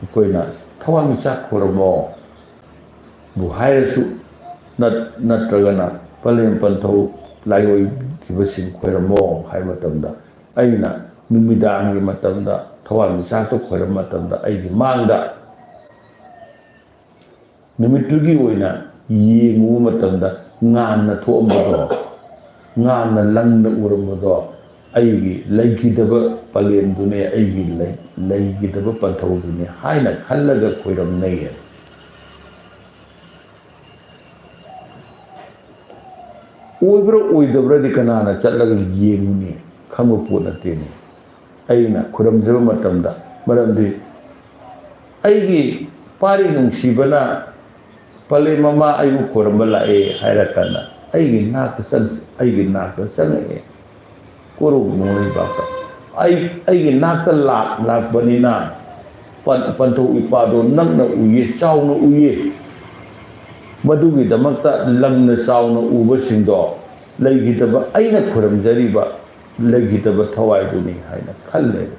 ꯑꯩꯈꯣꯏꯅ ꯊꯋꯥꯟꯃꯤꯆꯥꯛ ꯈꯣꯏꯔꯝꯃꯣꯕꯨ ꯍꯥꯏꯔꯁꯨ, ꯅꯠ-, ꯅꯠꯇ꯭ꯔꯒꯅ ꯄꯂꯦꯝ ꯄꯟꯊꯧ ꯂꯥꯏꯑꯣꯏꯈꯤꯕꯁꯤꯡ ꯈꯣꯏꯔꯝꯃꯣ ꯍꯥꯏꯕ ꯃꯇꯝꯗ, ꯑꯩꯅ ꯅꯨꯃꯤꯗꯥꯡꯒꯤ ꯃꯇꯝꯗ ꯊꯋꯥꯟꯃꯤꯆꯥꯛꯇꯣ ꯈꯣꯏꯔꯝꯕ ꯃꯇꯝꯗ ꯑꯩꯒꯤ ꯃꯥꯡꯗ ꯅꯨꯃꯤꯠꯇꯨꯒꯤ ꯑꯣꯏꯅ ꯌꯦꯡꯉꯨꯕ ꯃꯇꯝꯗ ꯉꯥꯟꯅ ꯊꯣꯛꯑꯝꯕꯗꯣ, ꯉꯥꯟꯅ ꯂꯪꯅ ꯎꯔꯝꯕꯗꯣ ꯑꯩꯒꯤ ꯂꯩꯈꯤꯗꯕ ꯄꯂꯦꯝꯗꯨꯅꯦ, ꯑꯩꯒꯤ ꯂꯩ-, ꯂꯩꯈꯤꯗꯕ ꯄꯟꯊꯧꯗꯨꯅꯦ ꯍꯥꯏꯅ ꯈꯜꯂꯒ ꯈꯣꯏꯔꯝꯅꯩꯌꯦ꯫ ꯑꯣꯏꯕ꯭ꯔꯥ ꯑꯣꯏꯗꯕ꯭ꯔꯥꯗꯤ ꯀꯅꯥꯅ ꯆꯠꯂꯒ ꯌꯦꯡꯉꯨꯅꯤ? ꯈꯪꯕ ꯄꯣꯠ ꯅꯠꯇꯦꯅꯦ꯫ ꯑꯩꯅ ꯈꯨꯔꯨꯝꯖꯕ ꯃꯇꯝꯗ, ꯃꯔꯝꯗꯤ ꯑꯩꯒꯤ ꯄꯥꯔꯤ ꯅꯨꯡꯁꯤꯕꯅ ꯄꯂꯦꯝ ꯃꯃꯥ ꯑꯩꯕꯨ ꯈꯣꯏꯔꯝꯕ ꯂꯥꯛꯑꯦ ꯍꯥꯏꯔꯀꯥꯟꯗ ꯑꯩꯒꯤ ꯅꯥꯛꯇ ꯆꯪ-, ꯑꯩꯒꯤ ꯅꯥꯛꯇ ꯆꯪꯉꯛꯑꯦ꯫ ꯀꯣꯔꯧ ꯅꯣꯡꯂꯩꯕꯥꯛꯇ ꯑꯩ, ꯑꯩꯒꯤ ꯅꯥꯛꯇ ꯂꯥꯛ-, ꯂꯥꯛꯄꯅꯤꯅ ꯄꯟ-, ꯄꯟꯊꯧ ꯏꯄꯥꯗꯣ ꯅꯛꯅ ꯎꯏꯌꯦ, ꯆꯥꯎꯅ ꯎꯏꯌꯦ꯫ ꯃꯗꯨꯒꯤꯗꯃꯛꯇ ꯂꯪꯅ ꯆꯥꯎꯅ ꯎꯕꯁꯤꯡꯗꯣ ꯂꯩꯈꯤꯗꯕ, ꯑꯩꯅ ꯈꯨꯔꯨꯝꯖꯔꯤꯕ ꯂꯩꯈꯤꯗꯕ ꯊꯋꯥꯏꯗꯨꯅꯤ ꯍꯥꯏꯅ ꯈꯜꯂꯦꯕ꯫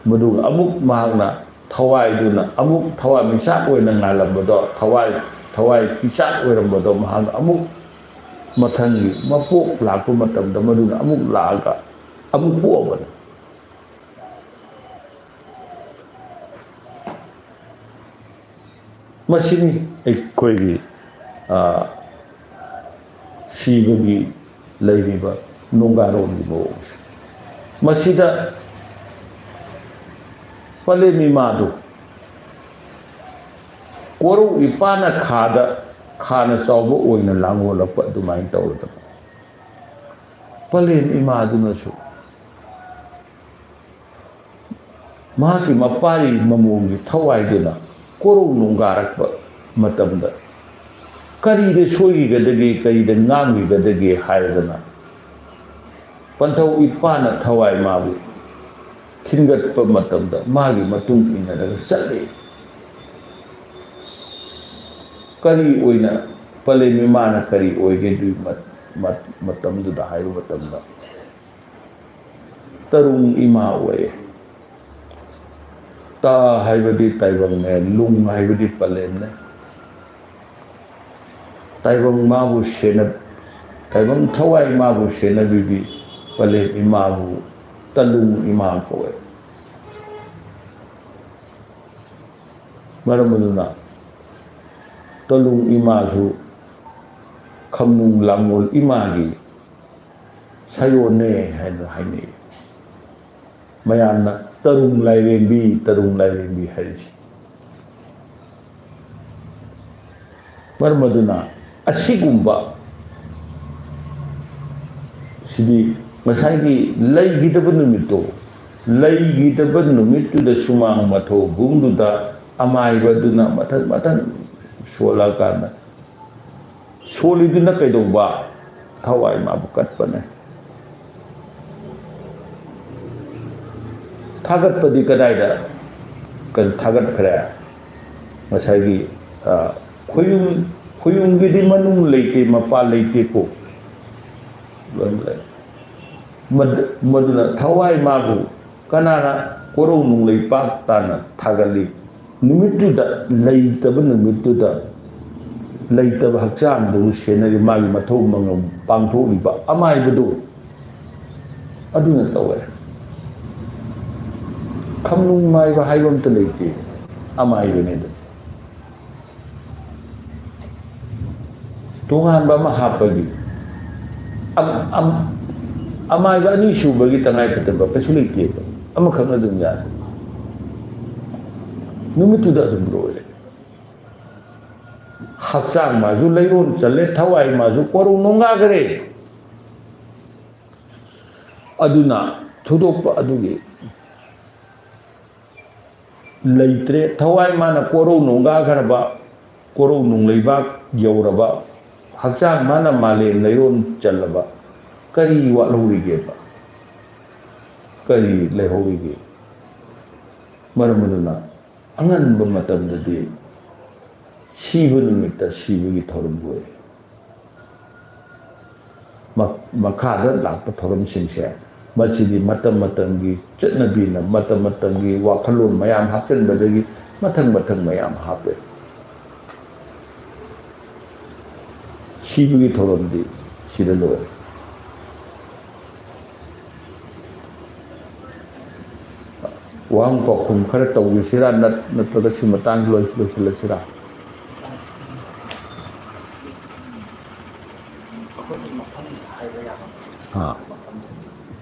ꯃꯗꯨꯒ ꯑꯃꯨꯛ ꯃꯍꯥꯛꯅ ꯊꯋꯥꯏꯗꯨꯅ ꯑꯃꯨꯛ ꯊꯋꯥꯟꯃꯤꯆꯥꯛ ꯑꯣꯏꯅ ꯉꯥꯜꯂꯝꯕꯗꯣ, ꯊꯋꯥꯏ, ꯊꯋꯥꯏ ꯄꯤꯆꯥꯛ ꯑꯣꯏꯔꯝꯕꯗꯣ ꯃꯍꯥꯛꯅ ꯑꯃꯨꯛ ꯃꯊꯪꯒꯤ ꯃꯄꯣꯛ ꯂꯥꯛꯄ ꯃꯇꯝꯗ ꯃꯗꯨꯅ ꯑꯃꯨꯛ ꯂꯥꯛꯑꯒ ꯑꯃꯨꯛ ꯄꯣꯛꯑꯕꯅꯤ꯫ ꯃꯁꯤꯅꯤ ꯑꯩꯈꯣꯏꯒꯤ, ꯑ, ꯁꯤꯕꯒꯤ ꯂꯩꯔꯤꯕ ꯅꯨꯡꯒꯥꯔꯣꯟꯒꯤ ꯃꯑꯣꯡꯁꯦ꯫ ꯃꯁꯤꯗ ꯄꯂꯦꯝ ꯏꯃꯥꯗꯨ ꯀꯣꯔꯧ ꯏꯄꯥꯅ ꯈꯥꯗ, ꯈꯥꯅ ꯆꯥꯎꯕ ꯑꯣꯏꯅ ꯂꯥꯡꯒꯣꯜꯂꯛꯄ ꯑꯗꯨꯃꯥꯏꯅ ꯇꯧꯔꯗꯕ꯫ ꯄꯂꯦꯝ ꯏꯃꯥꯗꯨꯅꯁꯨ ꯃꯍꯥꯛꯀꯤ ꯃꯄꯥꯔꯤ ꯃꯃꯣꯝꯒꯤ ꯊꯋꯥꯏꯗꯨꯅ ꯀꯣꯔꯧ ꯅꯣꯡꯒꯥꯔꯛꯄ ꯃꯇꯝꯗ ꯀꯔꯤꯗ ꯁꯣꯏꯈꯤꯒꯗꯒꯦ, ꯀꯔꯤꯗ ꯉꯥꯡꯈꯤꯒꯗꯒꯦ ꯍꯥꯏꯔꯗꯅ ꯄꯟꯊꯧ ꯏꯄꯥꯅ ꯊꯋꯥꯏ ꯃꯥꯕꯨ ꯊꯤꯟꯒꯠꯄ ꯃꯇꯝꯗ ꯃꯥꯒꯤ ꯃꯇꯨꯡ ꯏꯟꯅꯔꯒ ꯆꯠꯂꯤ꯫ ꯀꯔꯤ ꯑꯣꯏꯅ ꯄꯂꯦꯝ ꯏꯃꯥꯅ ꯀꯔꯤ ꯑꯣꯏꯒꯦ ꯑꯗꯨꯒꯤ ꯃ-, ꯃ-, ꯃꯇꯝꯗꯨꯗ ꯍꯥꯏꯕ ꯃꯇꯝꯗ ꯇꯔꯨꯡ ꯏꯃꯥ ꯑꯣꯏꯌꯦ꯫ ꯇ ꯍꯥꯏꯕꯗꯤ ꯇꯥꯏꯕꯪꯅꯦ, ꯂꯨꯡ ꯍꯥꯏꯕꯗꯤ ꯄꯂꯦꯝꯅꯦ꯫ ꯇꯥꯏꯕꯪ ꯃꯥꯕꯨ ꯁꯦꯟꯅ-, ꯇꯥꯏꯕꯪ ꯊꯋꯥꯏ ꯃꯥꯕꯨ ꯁꯦꯟꯅꯕꯤꯕꯤ ꯄꯂꯦꯝ ꯏꯃꯥꯕꯨ ꯇꯂꯨꯡ ꯏꯃꯥ ꯀꯧꯋꯦ꯫ ꯃꯔꯝ ꯑꯗꯨꯅ ꯇꯂꯨꯡ ꯏꯃꯥꯁꯨ ꯈꯝꯅꯨꯡ ꯂꯥꯡꯒꯣꯜ ꯏꯃꯥꯒꯤ ꯁꯥꯌꯣꯟꯅꯦ ꯍꯥꯏꯅ ꯍꯥꯏꯅꯩ꯫ ꯃꯌꯥꯝꯅ "ꯇꯔꯨꯡ ꯂꯥꯏꯔꯦꯝꯕꯤ, ꯇꯔꯨꯡ ꯂꯥꯏꯔꯦꯝꯕꯤ" ꯍꯥꯏꯔꯤꯁꯤ꯫ ꯃꯔꯝ ꯑꯗꯨꯅ ꯑꯁꯤꯒꯨꯝꯕ ꯁꯤꯗꯤ ꯉꯁꯥꯏꯒꯤ ꯂꯩꯈꯤꯗꯕ ꯅꯨꯃꯤꯠꯇꯣ, ꯂꯩꯈꯤꯗꯕ ꯅꯨꯃꯤꯠꯇꯨꯗ ꯁꯨꯃꯥꯡ ꯃꯊꯧꯕꯨꯡꯗꯨꯗ ꯑꯃꯥꯏꯕꯗꯨꯅ ꯃꯊꯪ ꯃꯊꯪ ꯁꯣꯜꯂꯀꯥꯟꯗ, ꯁꯣꯜꯂꯤꯗꯨꯅ ꯀꯩꯗꯧꯕ? ꯊꯋꯥꯏ ꯃꯥꯕꯨ ꯀꯠꯄꯅꯦ꯫ ꯊꯥꯒꯠꯄꯗꯤ ꯀꯗꯥꯏꯗ ꯀ-, ꯊꯥꯒꯠꯈ꯭ꯔꯦ? ꯉꯁꯥꯏꯒꯤ, ꯑ, ꯈꯣꯌꯨꯝ, ꯈꯣꯌꯨꯝꯒꯤꯗꯤ ꯃꯅꯨꯡ ꯂꯩꯇꯦ, ꯃꯄꯥꯟ ꯂꯩꯇꯦꯀꯣ꯫ ꯂꯣꯏꯅ ꯂꯩ꯫ ꯃꯗꯨ-, ꯃꯗꯨꯅ ꯊꯋꯥꯏ ꯃꯥꯕꯨ ꯀꯅꯥꯅ ꯀꯣꯔꯧ ꯅꯨꯡꯂꯩꯄꯥꯛ ꯇꯥꯅ ꯊꯥꯒꯠꯂꯤ? ꯅꯨꯃꯤꯠꯇꯨꯗ, ꯂꯩꯇꯕ ꯅꯨꯃꯤꯠꯇꯨꯗ, ꯂꯩꯇꯕ ꯍꯛꯆꯥꯡꯗꯨꯕꯨ ꯁꯦꯟꯅꯔꯤ, ꯃꯥꯒꯤ ꯃꯊꯧ ꯃꯉꯝ ꯄꯥꯡꯊꯣꯛꯂꯤꯕ ꯑꯃꯥꯏꯕꯗꯨ ꯑꯗꯨꯅ ꯇꯧꯋꯦ꯫ ꯈꯝꯅꯨꯡ ꯃꯥꯏꯕ ꯍꯥꯏꯕ ꯑꯝꯇ ꯂꯩꯇꯦ, ꯑꯃꯥꯏꯕꯅꯦ ꯑꯗꯨ꯫ ꯇꯣꯉꯥꯟꯕ ꯑꯃ ꯍꯥꯞꯄꯒꯤ ꯑꯝ-, ꯑꯝ-, ꯑꯃꯥꯏꯕ ꯑꯅꯤ ꯁꯨꯕꯒꯤ ꯇꯉꯥꯏ ꯐꯗꯕ ꯀꯩꯁꯨ ꯂꯩꯇꯦꯕ, ꯑꯃꯈꯛꯅ ꯑꯗꯨꯝ ꯌꯥꯔꯦ꯫ ꯅꯨꯃꯤꯠꯇꯨꯗ ꯑꯗꯨꯝ ꯂꯣꯏꯔꯦ꯫ ꯍꯛꯆꯥꯡ ꯃꯥꯁꯨ ꯂꯩꯔꯣꯟ ꯆꯜꯂꯦ, ꯊꯋꯥꯏ ꯃꯥꯁꯨ ꯀꯣꯔꯧ ꯅꯣꯡꯒꯥꯈ꯭ꯔꯦ꯫ ꯑꯗꯨꯅ ꯊꯣꯏꯗꯣꯛꯄ ꯑꯗꯨꯒꯤ ꯂꯩꯇ꯭ꯔꯦ꯫ ꯊꯋꯥꯏ ꯃꯥꯅ ꯀꯣꯔꯧ ꯅꯣꯡꯒꯥꯈ꯭ꯔꯕ, ꯀꯣꯔꯧ ꯅꯨꯡꯂꯩꯕꯥꯛ ꯌꯧꯔꯕ, ꯍꯛꯆꯥꯡ ꯃꯥꯅ ꯃꯥꯂꯦꯝ ꯂꯩꯔꯣꯟ ꯆꯜꯂꯕ, ꯀꯔꯤ ꯋꯥꯠꯍꯧꯔꯤꯒꯦꯕ? ꯀꯔꯤ ꯂꯩꯍꯧꯔꯤꯒꯦ? ꯃꯔꯝ ꯑꯗꯨꯅ ꯑꯉꯟꯕ ꯃꯇꯝꯗꯗꯤ ꯁꯤꯕ ꯅꯨꯃꯤꯠꯇ ꯁꯤꯕꯒꯤ ꯊꯧꯔꯝ ꯂꯣꯏ꯫ ꯃ-, ꯃꯈꯥꯗ ꯂꯥꯛꯄ ꯊꯧꯔꯝꯁꯤꯡꯁꯦ, ꯃꯁꯤꯗꯤ ꯃꯇꯝ ꯃꯇꯝꯒꯤ ꯆꯠꯅꯕꯤꯅ, ꯃꯇꯝ ꯃꯇꯝꯒꯤ ꯋꯥꯈꯜꯂꯣꯟ ꯃꯌꯥꯝ ꯍꯥꯞꯆꯤꯟꯕꯗꯒꯤ ꯃꯊꯪ ꯃꯊꯪ ꯃꯌꯥꯝ ꯍꯥꯞꯄꯦ꯫ ꯁꯤꯕꯒꯤ ꯊꯧꯔꯝꯗꯤ ꯁꯤꯗ ꯂꯣꯏꯔꯦ꯫ ꯋꯥꯍꯪ ꯄꯥꯎꯈꯨꯝ ꯈꯔ ꯇꯧꯈꯤꯁꯤꯔꯥ, ꯅꯠ-, ꯅꯠꯇ꯭ꯔꯒ ꯁꯤ ꯃꯇꯥꯡꯗ ꯂꯣꯏ-, ꯂꯣꯏꯁꯤꯜꯂꯁꯤꯔꯥ? ꯑꯥ꯫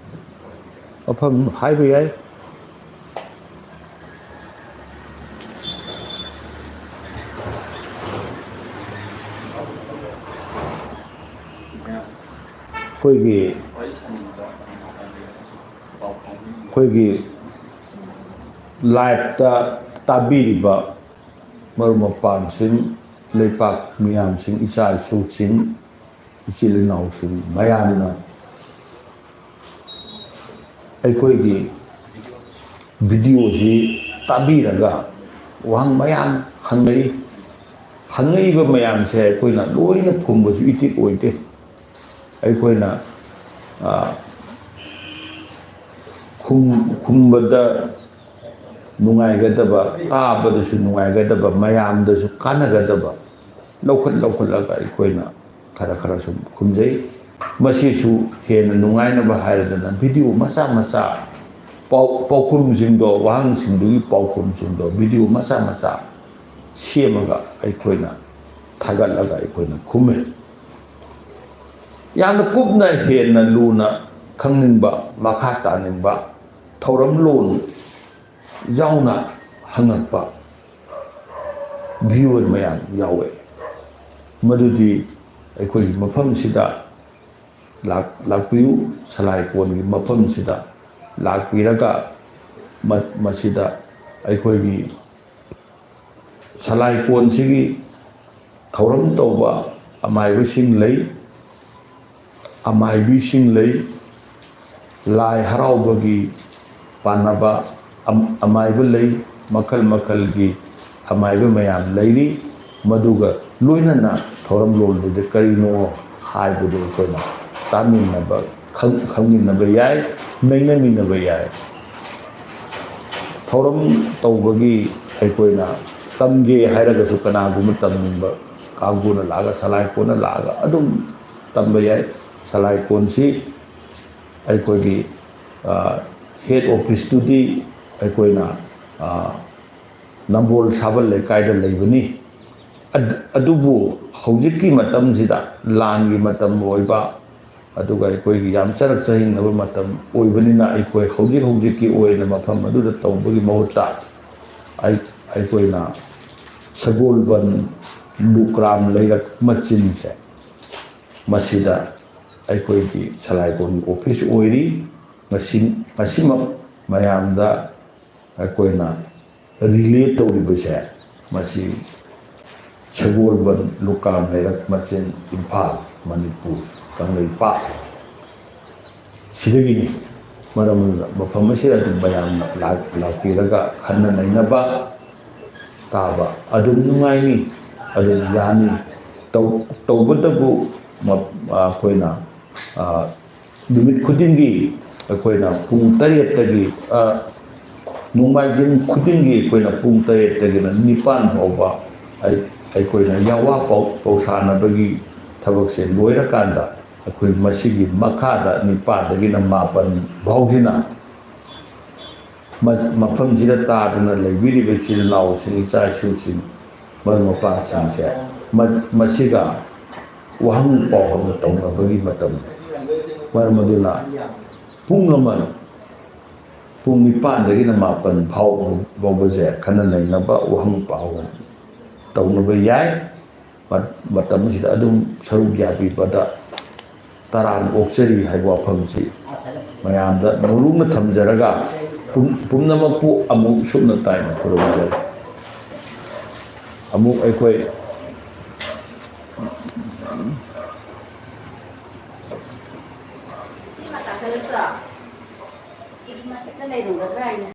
ꯃꯐꯝ ꯍꯥꯏꯕ ꯌꯥꯏ꯫ ꯑꯩꯈꯣꯏꯒꯤ, ꯑꯩꯈꯣꯏꯒꯤ ꯂꯥꯏꯞꯇ ꯇꯥꯕꯤꯔꯤꯕ ꯃꯔꯨꯞ ꯃꯄꯥꯡꯁꯤꯡ, ꯂꯩꯄꯥꯛ ꯃꯤꯌꯥꯝꯁꯤꯡ, ꯏꯆꯥ ꯏꯁꯨꯁꯤꯡ, ꯏꯆꯤꯜ ꯏꯅꯥꯎꯁꯤꯡ ꯃꯌꯥꯝꯅ ꯑꯩꯈꯣꯏꯒꯤ ꯚꯤꯗꯤꯑꯣꯁꯤ ꯇꯥꯕꯤꯔꯒ ꯋꯥꯍꯪ ꯃꯌꯥꯝ ꯍꯪꯅꯔꯤ꯫ ꯍꯪꯉꯛꯏꯕ ꯃꯌꯥꯝꯁꯦ ꯑꯩꯈꯣꯏꯅ ꯂꯣꯏꯅ ꯈꯨꯝꯕꯁꯨ ꯏꯇꯤꯛ ꯑꯣꯏꯗꯦ꯫ ꯑꯩꯈꯣꯏꯅ, ꯑ, ꯈꯨꯝ-, ꯈꯨꯝꯕꯗ ꯅꯨꯡꯉꯥꯏꯒꯗꯕ, ꯇꯥꯕꯗꯁꯨ ꯅꯨꯡꯉꯥꯏꯒꯗꯕ, ꯃꯌꯥꯝꯗꯁꯨ ꯀꯥꯟꯅꯒꯗꯕ ꯂꯧꯈꯠ ꯂꯧꯈꯠꯂꯒ ꯑꯩꯈꯣꯏꯅ ꯈꯔ ꯈꯔ ꯁꯨꯝ ꯈꯨꯝꯖꯩ꯫ ꯃꯁꯤꯁꯨ ꯍꯦꯟꯅ ꯅꯨꯡꯉꯥꯏꯅꯕ ꯍꯥꯏꯔꯗꯅ ꯚꯤꯗꯤꯑꯣ ꯃꯆꯥ ꯃꯆꯥ, ꯄꯥꯎ-, ꯄꯥꯎꯈꯨꯝꯁꯤꯡꯗꯣ, ꯋꯥꯍꯪꯁꯤꯡꯗꯨꯒꯤ ꯄꯥꯎꯈꯨꯝꯁꯤꯡꯗꯣ ꯚꯤꯗꯤꯑꯣ ꯃꯆꯥ ꯃꯆꯥ ꯁꯦꯝꯃꯒ ꯑꯩꯈꯣꯏꯅ ꯊꯥꯒꯠꯂꯒ ꯑꯩꯈꯣꯏꯅ ꯈꯨꯝꯃꯤ꯫ ꯌꯥꯝꯅ ꯀꯨꯞꯅ ꯍꯦꯟꯅ ꯂꯨꯅ ꯈꯪꯅꯤꯡꯕ, ꯃꯈꯥ ꯇꯥꯅꯤꯡꯕ, ꯊꯧꯔꯝꯂꯣꯟ ꯌꯥꯎꯅ ꯍꯪꯉꯛꯄ ꯚꯤꯌꯨꯋꯔ ꯃꯌꯥꯝ ꯌꯥꯎꯋꯦ꯫ ꯃꯗꯨꯗꯤ ꯑꯩꯈꯣꯏꯒꯤ ꯃꯐꯝꯁꯤꯗ ꯂꯥꯛ-, ꯂꯥꯛꯄꯤꯌꯨ, ꯁꯂꯥꯏꯀꯣꯟꯒꯤ ꯃꯐꯝꯁꯤꯗ ꯂꯥꯛꯄꯤꯔꯒ ꯃ-, ꯃꯁꯤꯗ ꯑꯩꯈꯣꯏꯒꯤ ꯁꯂꯥꯏꯀꯣꯟꯁꯤꯒꯤ ꯊꯧꯔꯝ ꯇꯧꯕ ꯑꯃꯥꯏꯕꯁꯤꯡ ꯂꯩ, ꯑꯃꯥꯏꯕꯤꯁꯤꯡ ꯂꯩ, ꯂꯥꯏ ꯍꯔꯥꯎꯕꯒꯤ ꯄꯥꯟꯅꯕ ꯑꯝ-, ꯑꯃꯥꯏꯕ ꯂꯩ, ꯃꯈꯜ ꯃꯈꯜꯒꯤ ꯑꯃꯥꯏꯕ ꯃꯌꯥꯝ ꯂꯩꯔꯤ꯫ ꯃꯗꯨꯒ ꯂꯣꯏꯅꯅ ꯊꯧꯔꯝ ꯂꯣꯟꯕꯗ ꯀꯔꯤꯅꯣ ꯍꯥꯏꯕꯗꯨ ꯑꯩꯈꯣꯏꯅ ꯇꯥꯃꯤꯟꯅꯕ, ꯈꯪ-, ꯈꯪꯃꯤꯟꯅꯕ ꯌꯥꯏ, ꯅꯩꯅꯃꯤꯟꯅꯕ ꯌꯥꯏ꯫ ꯊꯧꯔꯝ ꯇꯧꯕꯒꯤ ꯑꯩꯈꯣꯏꯅ ꯇꯝꯒꯦ ꯍꯥꯏꯔꯒꯁꯨ ꯀꯅꯥꯒꯨꯝꯕ ꯇꯝꯅꯤꯡꯕ ꯀꯥꯡꯕꯨꯅ ꯂꯥꯛꯑꯒ, ꯁꯂꯥꯏꯀꯣꯟꯅ ꯂꯥꯛꯑꯒ ꯑꯗꯨꯝ ꯇꯝꯕ ꯌꯥꯏ꯫ ꯁꯂꯥꯏꯀꯣꯟꯁꯤ ꯑꯩꯈꯣꯏꯒꯤ, ꯑ, ꯍꯦꯠ ꯑꯣꯐꯤꯁꯇꯨꯗꯤ ꯑꯩꯈꯣꯏꯅ, ꯑ, ꯅꯝꯕꯣꯜ ꯁꯥꯕꯜ ꯂꯩꯀꯥꯏꯗ ꯂꯩꯕꯅꯤ꯫ ꯑꯗ-, ꯑꯗꯨꯕꯨ ꯍꯧꯖꯤꯛꯀꯤ ꯃꯇꯝꯁꯤꯗ ꯂꯥꯟꯒꯤ ꯃꯇꯝ ꯑꯣꯏꯕ, ꯑꯗꯨꯒ ꯑꯩꯈꯣꯏꯒꯤ ꯌꯥꯝ ꯆꯔꯛ ꯆꯍꯤꯡꯅꯕ ꯃꯇꯝ ꯑꯣꯏꯕꯅꯤꯅ, ꯑꯩꯈꯣꯏ ꯍꯧꯖꯤꯛ ꯍꯧꯖꯤꯛꯀꯤ ꯑꯣꯏꯅ ꯃꯐꯝ ꯑꯗꯨꯗ ꯇꯧꯕꯒꯤ ꯃꯍꯨꯠꯇ ꯑꯩ-, ꯑꯩꯈꯣꯏꯅ ꯁꯒꯣꯜꯕꯟ ꯂꯨꯀ꯭ꯔꯥꯝ ꯂꯩꯔꯛ ꯃꯆꯤꯟꯁꯦ, ꯃꯁꯤꯗ ꯑꯩꯈꯣꯏꯒꯤ ꯁꯂꯥꯏꯕꯣꯟꯒꯤ ꯑꯣꯐꯤꯁ ꯑꯣꯏꯔꯤ꯫ ꯉꯁꯤ, ꯉꯁꯤꯃꯛ ꯃꯌꯥꯝꯗ ꯑꯩꯈꯣꯏꯅ ꯔꯤꯂꯦ ꯇꯧꯔꯤꯕꯁꯦ, ꯃꯁꯤ ꯁꯒꯣꯜꯕꯟ ꯂꯨꯀ꯭ꯔꯥꯝ ꯂꯩꯔꯛ ꯃꯆꯤꯟ, ꯏꯝꯐꯥꯜ, ꯃꯅꯤꯄꯨꯔ, ꯀꯪꯂꯩꯄꯥꯛ ꯁꯤꯗꯒꯤꯅꯤ꯫ ꯃꯔꯝ ꯑꯗꯨꯅ ꯃꯐꯝ ꯑꯁꯤꯗ ꯑꯗꯨꯝ ꯃꯌꯥꯝꯅ ꯂꯥꯛ-, ꯂꯥꯛꯄꯤꯔꯒ ꯈꯟꯅ ꯅꯩꯅꯕ ꯇꯥꯕ ꯑꯗꯨꯝ ꯅꯨꯡꯉꯥꯏꯅꯤ꯫ ꯑꯗꯨꯝ ꯌꯥꯅꯤ꯫ ꯇꯧ-, ꯇꯧꯕꯇꯕꯨ ꯃ-, ꯑꯩꯈꯣꯏꯅ, ꯑ, ꯅꯨꯃꯤꯠ ꯈꯨꯗꯤꯡꯒꯤ ꯑꯩꯈꯣꯏꯅ ꯄꯨꯡ ꯇꯔꯦꯠꯇꯒꯤ, ꯑ, ꯅꯣꯡꯃꯥꯏꯖꯤꯡ ꯈꯨꯗꯤꯡꯒꯤ ꯑꯩꯈꯣꯏꯅ ꯄꯨꯡ ꯇꯔꯦꯠꯇꯒꯤꯅ ꯅꯤꯄꯥꯟ ꯐꯥꯎꯕ ꯑꯩ-, ꯑꯩꯈꯣꯏꯅ ꯌꯥꯋꯥ ꯄꯧ-, ꯄꯧꯁꯥꯅꯕꯒꯤ ꯊꯕꯛꯁꯦ ꯂꯣꯏꯔꯀꯥꯟꯗ, ꯑꯩꯈꯣꯏ ꯃꯁꯤꯒꯤ ꯃꯈꯥꯗ ꯅꯤꯄꯥꯟꯗꯒꯤꯅ ꯃꯥꯄꯟ ꯐꯥꯎꯁꯤꯅ ꯃ-, ꯃꯐꯝꯁꯤꯗ ꯇꯥꯗꯨꯅ ꯂꯩꯕꯤꯔꯤꯕ ꯏꯆꯤꯜ ꯏꯅꯥꯎꯁꯤꯡ, ꯏꯆꯥ ꯏꯁꯨꯁꯤꯡ, ꯃꯔꯨꯞ ꯃꯄꯥꯡꯁꯤꯡꯁꯦ ꯃ-, ꯃꯁꯤꯒ ꯋꯥꯍꯪ ꯄꯥꯎꯍꯪ ꯇꯧꯅꯕꯒꯤ ꯃꯇꯝꯅꯤ꯫ ꯃꯔꯝ ꯑꯗꯨꯅ ꯄꯨꯡ ꯑꯃ, ꯄꯨꯡ ꯅꯤꯄꯥꯟꯗꯒꯤꯅ ꯃꯥꯄꯟ ꯐꯥꯎꯕ, ꯐꯥꯎꯕꯁꯦ ꯈꯟꯅ ꯅꯩꯅꯕ, ꯋꯥꯍꯪ ꯄꯥꯎꯍꯪ ꯇꯧꯅꯕ ꯌꯥꯏ꯫ ꯃ-, ꯃꯇꯝ ꯑꯁꯤꯗ ꯑꯗꯨꯝ ꯁꯔꯨꯛ ꯌꯥꯕꯤꯕꯗ ꯇꯔꯥꯝꯅ ꯑꯣꯛꯆꯔꯤ ꯍꯥꯏꯕ ꯋꯥꯐꯝꯁꯤ ꯃꯌꯥꯝꯗ ꯅꯧꯔꯨꯛꯅ ꯊꯝꯖꯔꯒ, ꯄꯨꯝ-, ꯄꯨꯝꯅꯃꯛꯄꯨ ꯑꯃꯨꯛ ꯁꯨꯞꯅ ꯇꯥꯏꯅ ꯈꯨꯔꯨꯝꯖꯔꯤ꯫ ꯑꯃꯨꯛ ꯑꯩꯈꯣꯏ